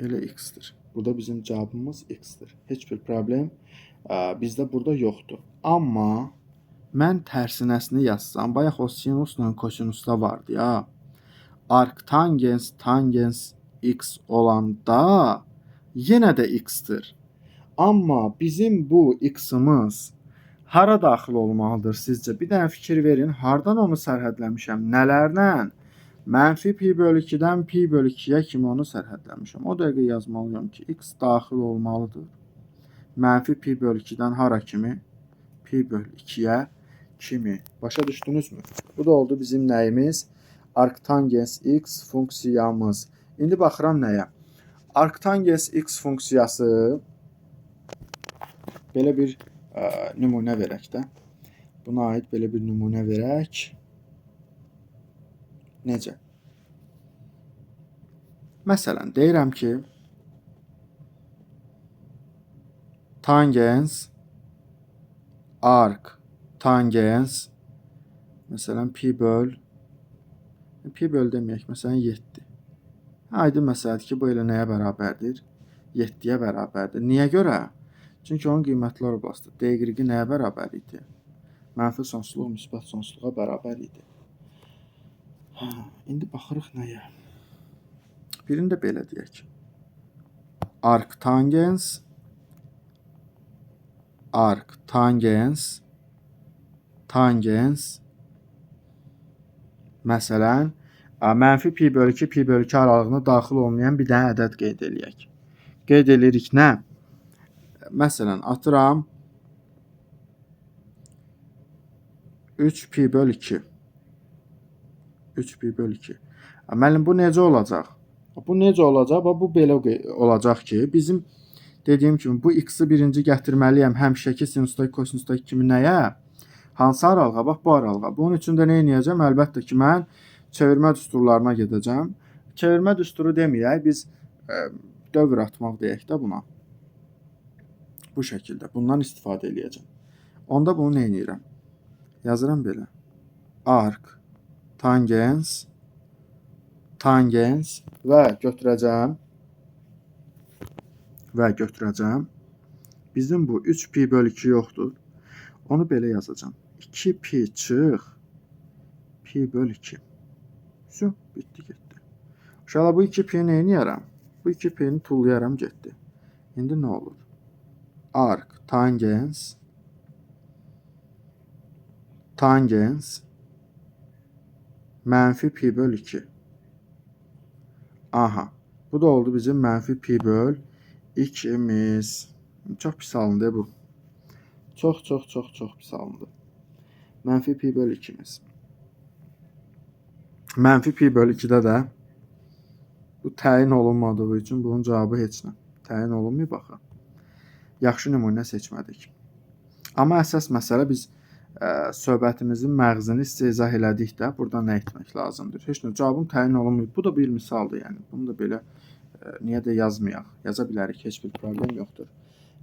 Elə x-dir. Burada bizim cavabımız x-dir. Heç bir problem bizdə burada yoxdur. Amma mən tərsinəsini yazsam, bayaq o sinusla kosinusda vardı ya. Arctangens tangens x olanda yenə də x-dir. Amma bizim bu x-imiz hara daxil olmalıdır sizcə? Bir dənə fikir verin. Hardan onu sərhədləmişəm? Nələrlə? Mənfi pi bölü 2-dən pi bölü 2-yə kimi onu sərhədləmişəm. O dəqiqə yazmalıyam ki, x daxil olmalıdır. Mənfi pi bölü 2-dən hara kimi? Pi bölü 2-yə kimi. Başa düşdünüzmü? Bu da oldu bizim nəyimiz? Arctangens x funksiyamız. İndi baxıram nəyə? Arctangens x funksiyası belə bir nümunə verək də. Buna aid belə bir nümunə verək. Necə? Məsələn, deyirəm ki, tangens arc tangens məsələn pi böl deməyək, məsələn 7. Aydın məsələdir ki, bu elə nəyə bərabərdir? 7-yə bərabərdir. Niyə görə? Çünki onun qiymətlər oblasıdır. Dy nəyə bərabər idi? Mənfi sonsuzluq müsbət sonsuzluğa bərabər idi. Hə, indi baxırıq nəyə? Birini də belə deyək. Arctangens tangens məsələn, mənfi pi bölü 2, pi bölü 2 aralığına daxil olmayan bir dənə ədəd qeyd eləyək. Qeyd eləyirik nə? Məsələn, atıram 3 pi bölü 2. 3 pi bölü 2. Müəllim, bu necə olacaq? Bu necə olacaq? Bu belə olacaq ki, bizim dediyim kimi bu x-i birinci gətirməliyəm həmişəki sinusdakı, kosinusdakı kimi nəyə? Hansı aralığa? Bax, bu aralığa. Bunun üçün də nə eləyəcəm? Əlbəttə ki, mən çevirmə düsturlarına gedəcəm. Çevirmə düsturu deməyək, biz dövr atmaq deyək də buna. Bu şəkildə. Bundan istifadə eləyəcəm. Onda bunu nə eləyirəm? Yazıram belə. Arc Tangens, tangens və götürəcəm. Bizim bu 3 pi böl 2 yoxdur. Onu belə yazacağam. 2 pi çıx pi böl 2. Vsu, bitdi, getdi. Uşaqlar, bu 2 pi neyniyərəm? Bu 2 pi-ni tullayaram, getdi. İndi nə olur? Arc tangens tangens mənfi pi böl 2. Aha, bu da oldu bizim mənfi pi böl 2-miz. Çox pis alındı bu. Çox, çox, çox, çox pis alındı. Mənfi pi böl 2-miz. Mənfi pi böl 2-də də bu təyin olunmadığı üçün bunun cavabı heç nə. Təyin olunmayıb axı. Yaxşı nümunə seçmədik. Amma əsas məsələ biz söhbətimizin məğzini sizə izah elədik də burada nə etmək lazımdır. Heç nə, cavabım təyin olunmayıb. Bu da bir misaldır yəni. Bunu da belə niyə də yazmayaq. Yaza bilərik, heç bir problem yoxdur.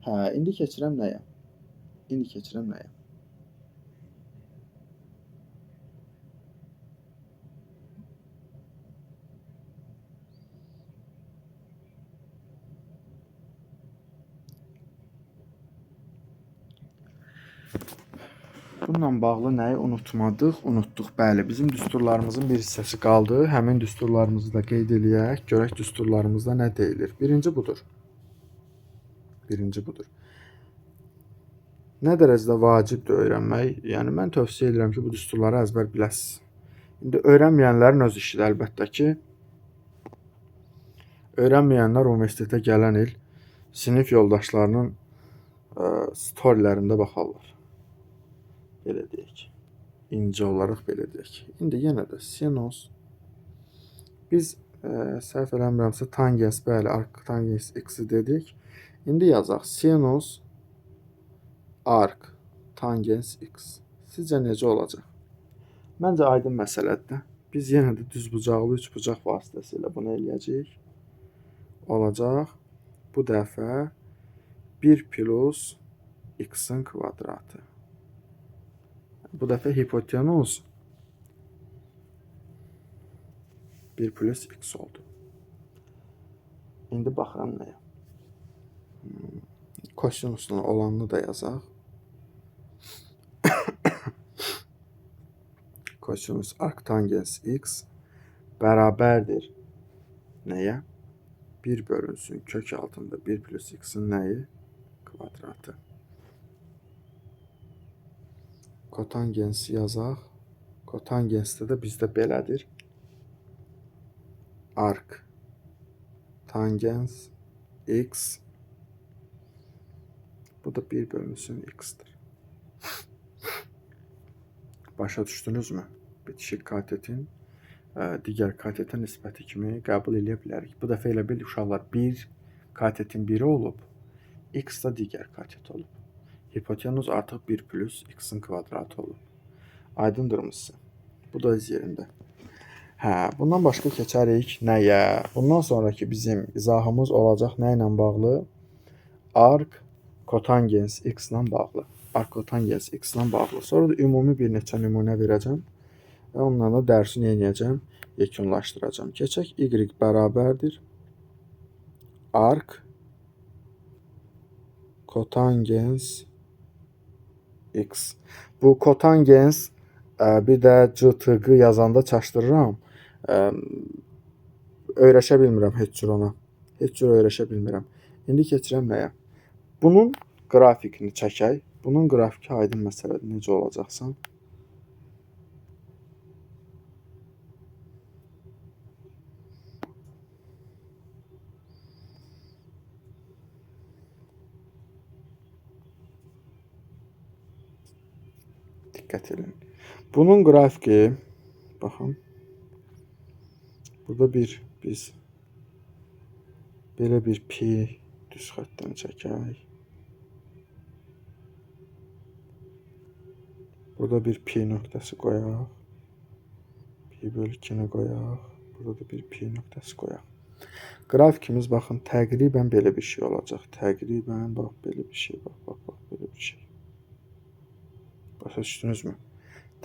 Hə, indi keçirəm nəyə? İndi keçirəm nəyə? Bununla bağlı nəyi unutmadıq? Unutduq, bəli. Bizim düsturlarımızın bir hissəsi qaldı. Həmin düsturlarımızı da qeyd eləyək. Görək düsturlarımızda nə deyilir. Birinci budur. Birinci budur. Nə dərəcədə vacibdir öyrənmək? Yəni, mən tövsiyə edirəm ki, bu düsturları əzbər biləsiniz. İndi öyrənməyənlərin öz işidir əlbəttə ki. Öyrənməyənlər universitetə gələn il sinif yoldaşlarının storylərində baxarlar. Belə deyək. İncə olaraq belə deyək. İndi yenə də sinus. Biz səhv eləmirəmsə tangens, bəli, arc tangens x-i dedik. İndi yazaq. Sinus arc tangens x. Sizcə necə olacaq? Məncə aydın məsələdir. Biz yenə də düzbucaqlı üçbucaq vasitəsilə bunu eləyəcəyik. Olacaq. Bu dəfə 1 plus x-in kvadratı. Bu dəfə hipotenuz 1 plus x oldu. İndi baxıram nəyə? Kosinusla olanını da yazaq. Kosinus arctangens x bərabərdir nəyə? 1 bölünsün kök altında 1 plus x-in nəyi? Kvadratı. Kotangensi yazaq. Kotangensdə də bizdə belədir. Arc tangens x. Bu da 1 bölünsün x-dir. Başa düşdünüzmü? Bitişik katetin digər katetə nisbəti kimi qəbul eləyə bilərik. Bu dəfə elə bil uşaqlar bir katetin biri olub, x da digər katet olub. Hipotenuz artıq 1 plus x-in kvadratı olub. Aydındırmı sizə? Bu da öz yerində. Hə, bundan başqa keçərik nəyə? Bundan sonraki bizim izahımız olacaq nə ilə bağlı? Arc kotangens x ilə bağlı. Arc kotangens x ilə bağlı. Sonra da ümumi bir neçə nümunə verəcəm. Və onunla da dərsi nə edəcəm? Yekunlaşdıracağam. Keçək y bərabərdir arc kotangens x. Bu kotangens bir də CTG yazanda çaşdırıram. Öyrəşə bilmirəm heç cür ona. Heç cür öyrəşə bilmirəm. İndi keçirəm nəyə? Bunun qrafikini çəkək. Bunun qrafiki aydın məsələdir. Necə olacaqsan? Diqqət edin. Bunun qrafiki, baxın, burada bir biz belə bir pi düz xəttini çəkək. Burada bir pi nöqtəsi qoyaq. Pi bölü 2-ni qoyaq. Burada da bir pi nöqtəsi qoyaq. Qrafikimiz, baxın, təqribən belə bir şey olacaq. Təqribən, bax, belə bir şey, bax, bax, bax, belə bir şey. Başa düşdünüzmü?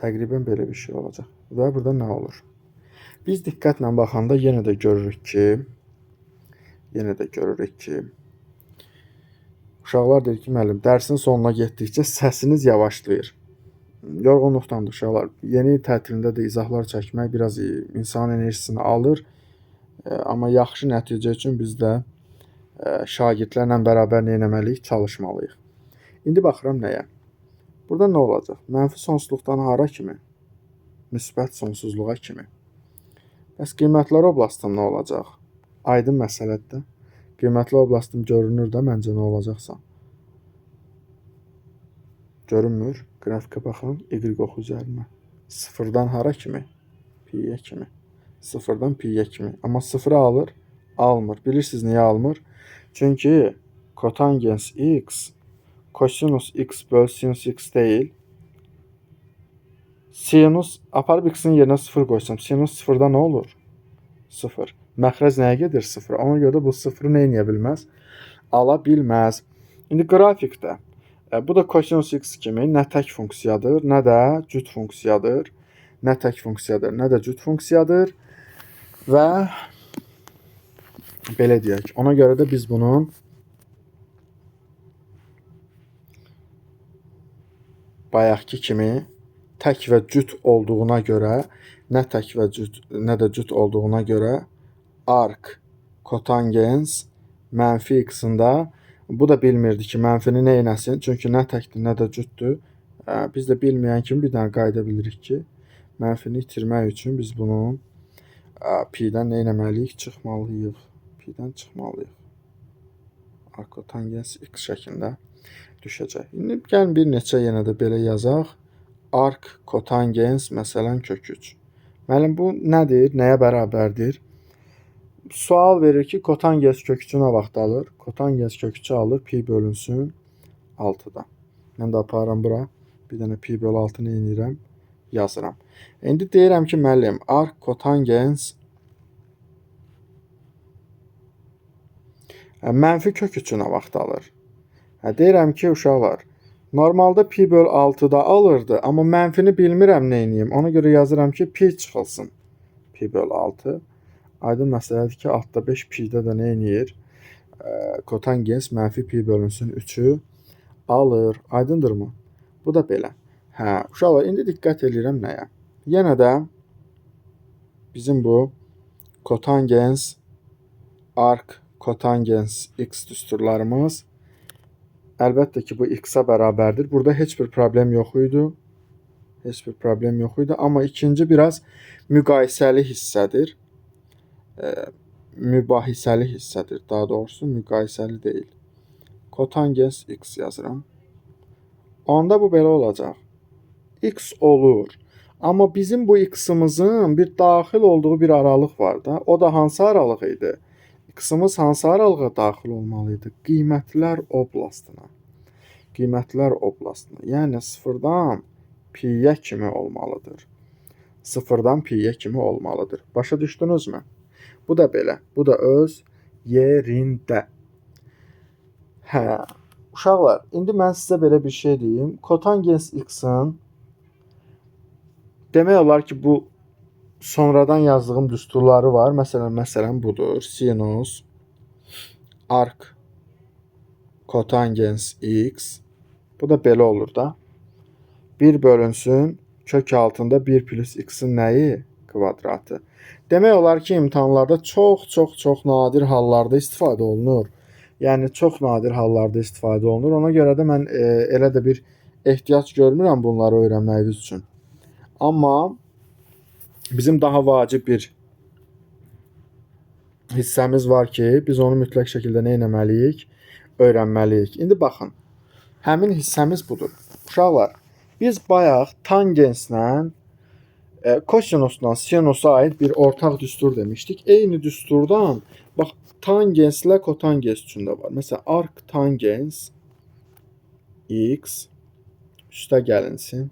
Təqribən belə bir şey olacaq. Və burada nə olur? Biz diqqətlə baxanda yenə də görürük ki, uşaqlar deyir ki, müəllim, dərsin sonuna getdikcə səsiniz yavaşlayır. Yorğunluqdandır uşaqlar. Yeni il tətilində də izahlar çəkmək biraz insanın enerjisini alır. Amma yaxşı nəticə üçün biz də şagirdlərlə bərabər nə etməliyik? Çalışmalıyıq. İndi baxıram nəyə? Burada nə olacaq? Mənfi sonsuzluqdan hara kimi? Müsbət sonsuzluğa kimi. Bəs qiymətlər oblastım nə olacaq? Aydın məsələdir də. Qiymətli oblastım görünür də məncə nə olacaqsa. Görünmür. Qrafikə baxın. Y oxu üzərinə. Sıfırdan hara kimi? Pi-yə kimi. Sıfırdan pi-yə kimi. Amma sıfırı alır? Almır. Bilirsiniz niyə almır? Çünki kotangens x kosinus x böl sinus x deyil. Sinus aparıb x-in yerinə 0 qoysam, sinus 0-da nə olur? 0. Məxrəc nəyə gedir? 0. Ona görə də bu 0-ı nə eləyə bilməz? Ala bilməz. İndi qrafikdə bu da kosinus x kimi nə tək funksiyadır, nə də cüt funksiyadır. Nə tək funksiyadır, nə də cüt funksiyadır. Və belə deyək. Ona görə də biz bunun bayaqki kimi tək və cüt olduğuna görə, nə tək və cüt, nə də cüt olduğuna görə arc kotangens mənfi x-in də, bu da bilmirdi ki, mənfini nə eləsin? Çünki nə təkdir, nə də cütdür. Biz də bilməyən kimi bir dənə qayda bilirik ki, mənfini itirmək üçün biz bunun pi-dən nə eləməliyik? Çıxmalıyıq. Pi-dən çıxmalıyıq. Arc kotangens x şəklində düşəcək. İndi gəlin bir neçə yenə də belə yazaq. Arc kotangens məsələn kök 3. Müəllim, bu nədir? Nəyə bərabərdir? Sual verir ki, kotangens kök 3-ü nə vaxt alır? Kotangens kök 3-ü alır, pi bölünsün 6-da. Mən də aparıram bura. Bir dənə pi bölü 6 nə eləyirəm? Yazıram. İndi deyirəm ki, müəllim, arc kotangens mənfi kök 3-ü nə vaxt alır? Deyirəm ki, uşaqlar, normalda pi böl 6-da alırdı, amma mənfini bilmirəm nə eləyim. Ona görə yazıram ki, pi çıxılsın. Pi böl 6. Aydın məsələdir ki, altda 5 pi-də də nə eləyir? Kotangens mənfi pi bölünsün 3-ü alır. Aydındırmı? Bu da belə. Hə, uşaqlar, indi diqqət eləyirəm nəyə? Yenə də bizim bu kotangens, arc kotangens x düsturlarımız əlbəttə ki, bu x-a bərabərdir. Burada heç bir problem yox idi. Heç bir problem yox idi. Amma ikinci biraz müqayisəli hissədir. Mübahisəli hissədir. Daha doğrusu müqayisəli deyil. Kotangens x yazıram. Onda bu belə olacaq. X olur. Amma bizim bu x-imizin bir daxil olduğu bir aralıq var da. O da hansı aralıq idi? X-imiz hansı aralığa daxil olmalı idi? Qiymətlər oblastına. Qiymətlər oblastına. Yəni sıfırdan pi-yə kimi olmalıdır. Sıfırdan pi-yə kimi olmalıdır. Başa düşdünüzmü? Bu da belə. Bu da öz yerində. Hə, uşaqlar, indi mən sizə belə bir şey deyim. Kotangens x-in demək olar ki, bu sonradan yazdığım düsturları var. Məsələn budur. Sinus arc kotangens x. Bu da belə olur da. 1 bölünsün kök altında 1 plus x-in nəyi? Kvadratı. Demək olar ki, imtahanlarda çox nadir hallarda istifadə olunur. Yəni, çox nadir hallarda istifadə olunur. Ona görə də mən elə də bir ehtiyac görmürəm bunları öyrənməyiniz üçün. Amma bizim daha vacib bir hissəmiz var ki, biz onu mütləq şəkildə nə etməliyik? Öyrənməliyik. İndi baxın, həmin hissəmiz budur. Uşaqlar, biz bayaq tangenslə kosinusla sinusa aid bir ortaq düstur demişdik. Eyni düsturdan bax tangenslə kotangens üçün də var. Məsələn, arc tangens x üstə gəlinsin.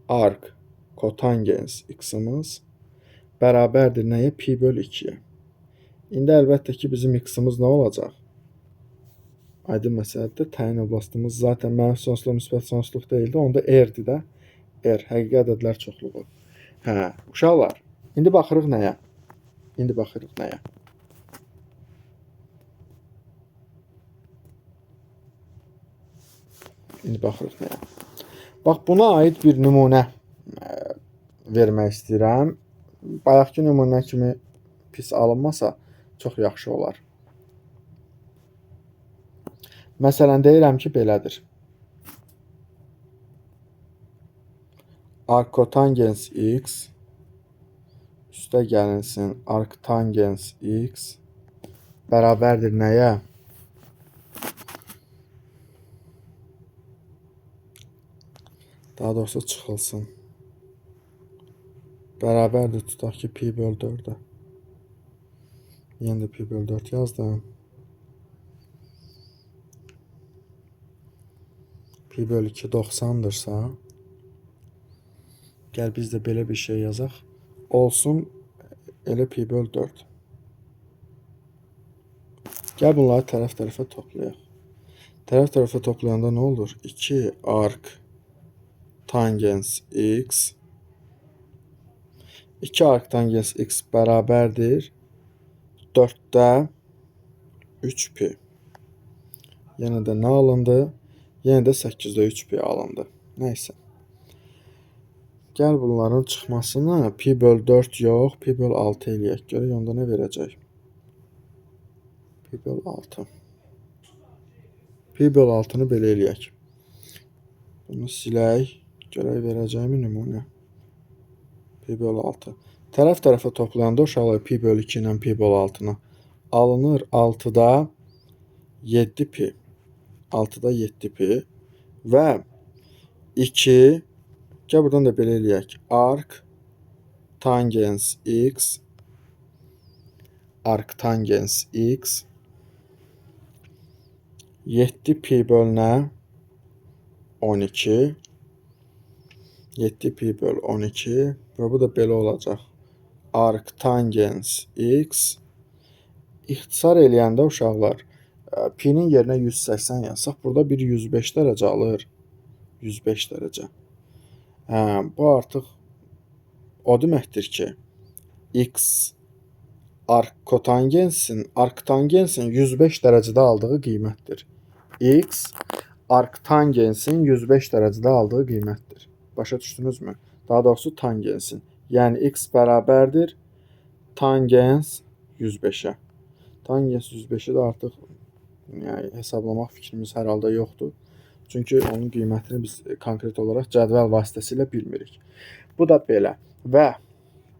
Arc kotangens x-imiz bərabərdir nəyə? Pi böl 2-yə. İndi əlbəttə ki, bizim x-imiz nə olacaq? Aydın məsələdir. Təyin oblastımız zaten mənfi sonsuzluq, müsbət sonsuzluq deyildi. Onda R-dir də. R, həqiqi ədədlər çoxluğu. Hə, uşaqlar, indi baxırıq nəyə? İndi baxırıq nəyə? İndi baxırıq nəyə? Bax, buna aid bir nümunə vermək istəyirəm. Bayaqki nümunə kimi pis alınmasa çox yaxşı olar. Məsələn, deyirəm ki, belədir. Arckotangens x üstə gəlinsin arctangens x bərabərdir nəyə? Daha doğrusu çıxılsın. Bərabərdir, tutaq ki, pi böl 4-ə. Yenə də pi böl 4 yazdım. Pi böl 2 90-dırsa, gəl biz də belə bir şey yazaq. Olsun elə pi böl 4. Gəl bunları tərəf-tərəfə toplayaq. Tərəf-tərəfə toplayanda nə olur? 2 arc tangens x 2 arc tangens x bərabərdir 4-də 3 pi. Yenə də nə alındı? Yenə də 8-də 3 pi alındı. Nəysə. Gəl bunların çıxmasını pi böl 4 yox, pi böl 6 eləyək. Görək onda nə verəcək? Pi böl 6. Pi böl 6-nı belə eləyək. Bunu silək. Görək verəcəyimi nümunə. Pi böl 6. Tərəf-tərəfə toplayanda uşaqlar pi böl 2 ilə pi böl 6-nı alınır 6-da 7 pi. 6-da 7 pi və 2, gəl buradan da belə eləyək. Arc tangens x arc tangens x 7 pi böl nə? 12. 7 pi böl 12 və bu da belə olacaq. Arc tangens x ixtisar eləyəndə uşaqlar pi-nin yerinə 180 yazsaq, burada bir 105 dərəcə alır. 105 dərəcə. Hə, bu artıq o deməkdir ki, x arckotangensin, arctangensin 105 dərəcədə aldığı qiymətdir. X arctangensin 105 dərəcədə aldığı qiymətdir. Başa düşdünüzmü? Daha doğrusu tangensin. Yəni x bərabərdir tangens 105-ə. Tangens 105-i də artıq yəni, hesablamaq fikrimiz hər halda yoxdur. Çünki onun qiymətini biz konkret olaraq cədvəl vasitəsilə bilmirik. Bu da belə. Və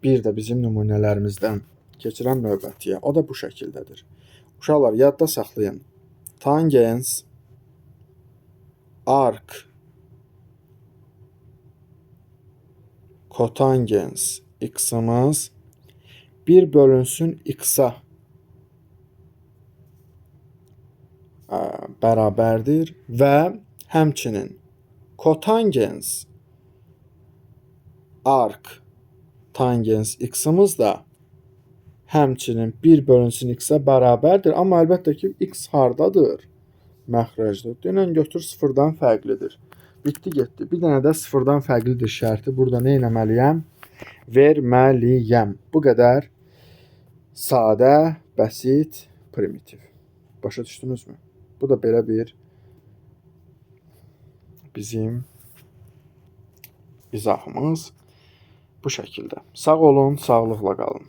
bir də bizim nümunələrimizdən keçirəm növbətiyə. O da bu şəkildədir. Uşaqlar, yadda saxlayın. Tangens arc kotangens x-imiz 1 bölünsün x-a bərabərdir və həmçinin kotangens arc tangens x-imiz də həmçinin 1 bölünsün x-ə bərabərdir. Amma əlbəttə ki, x hardadır? Məxrəcdir. Denən götür sıfırdan fərqlidir. Bitdi, getdi. Bir dənə də sıfırdan fərqlidir şərti burada nə etməliyəm? Verməliyəm. Bu qədər sadə, bəsit, primitiv. Başa düşdünüzmü? Bu da belə bir bizim izahımız bu şəkildə. Sağ olun, sağlıqla qalın.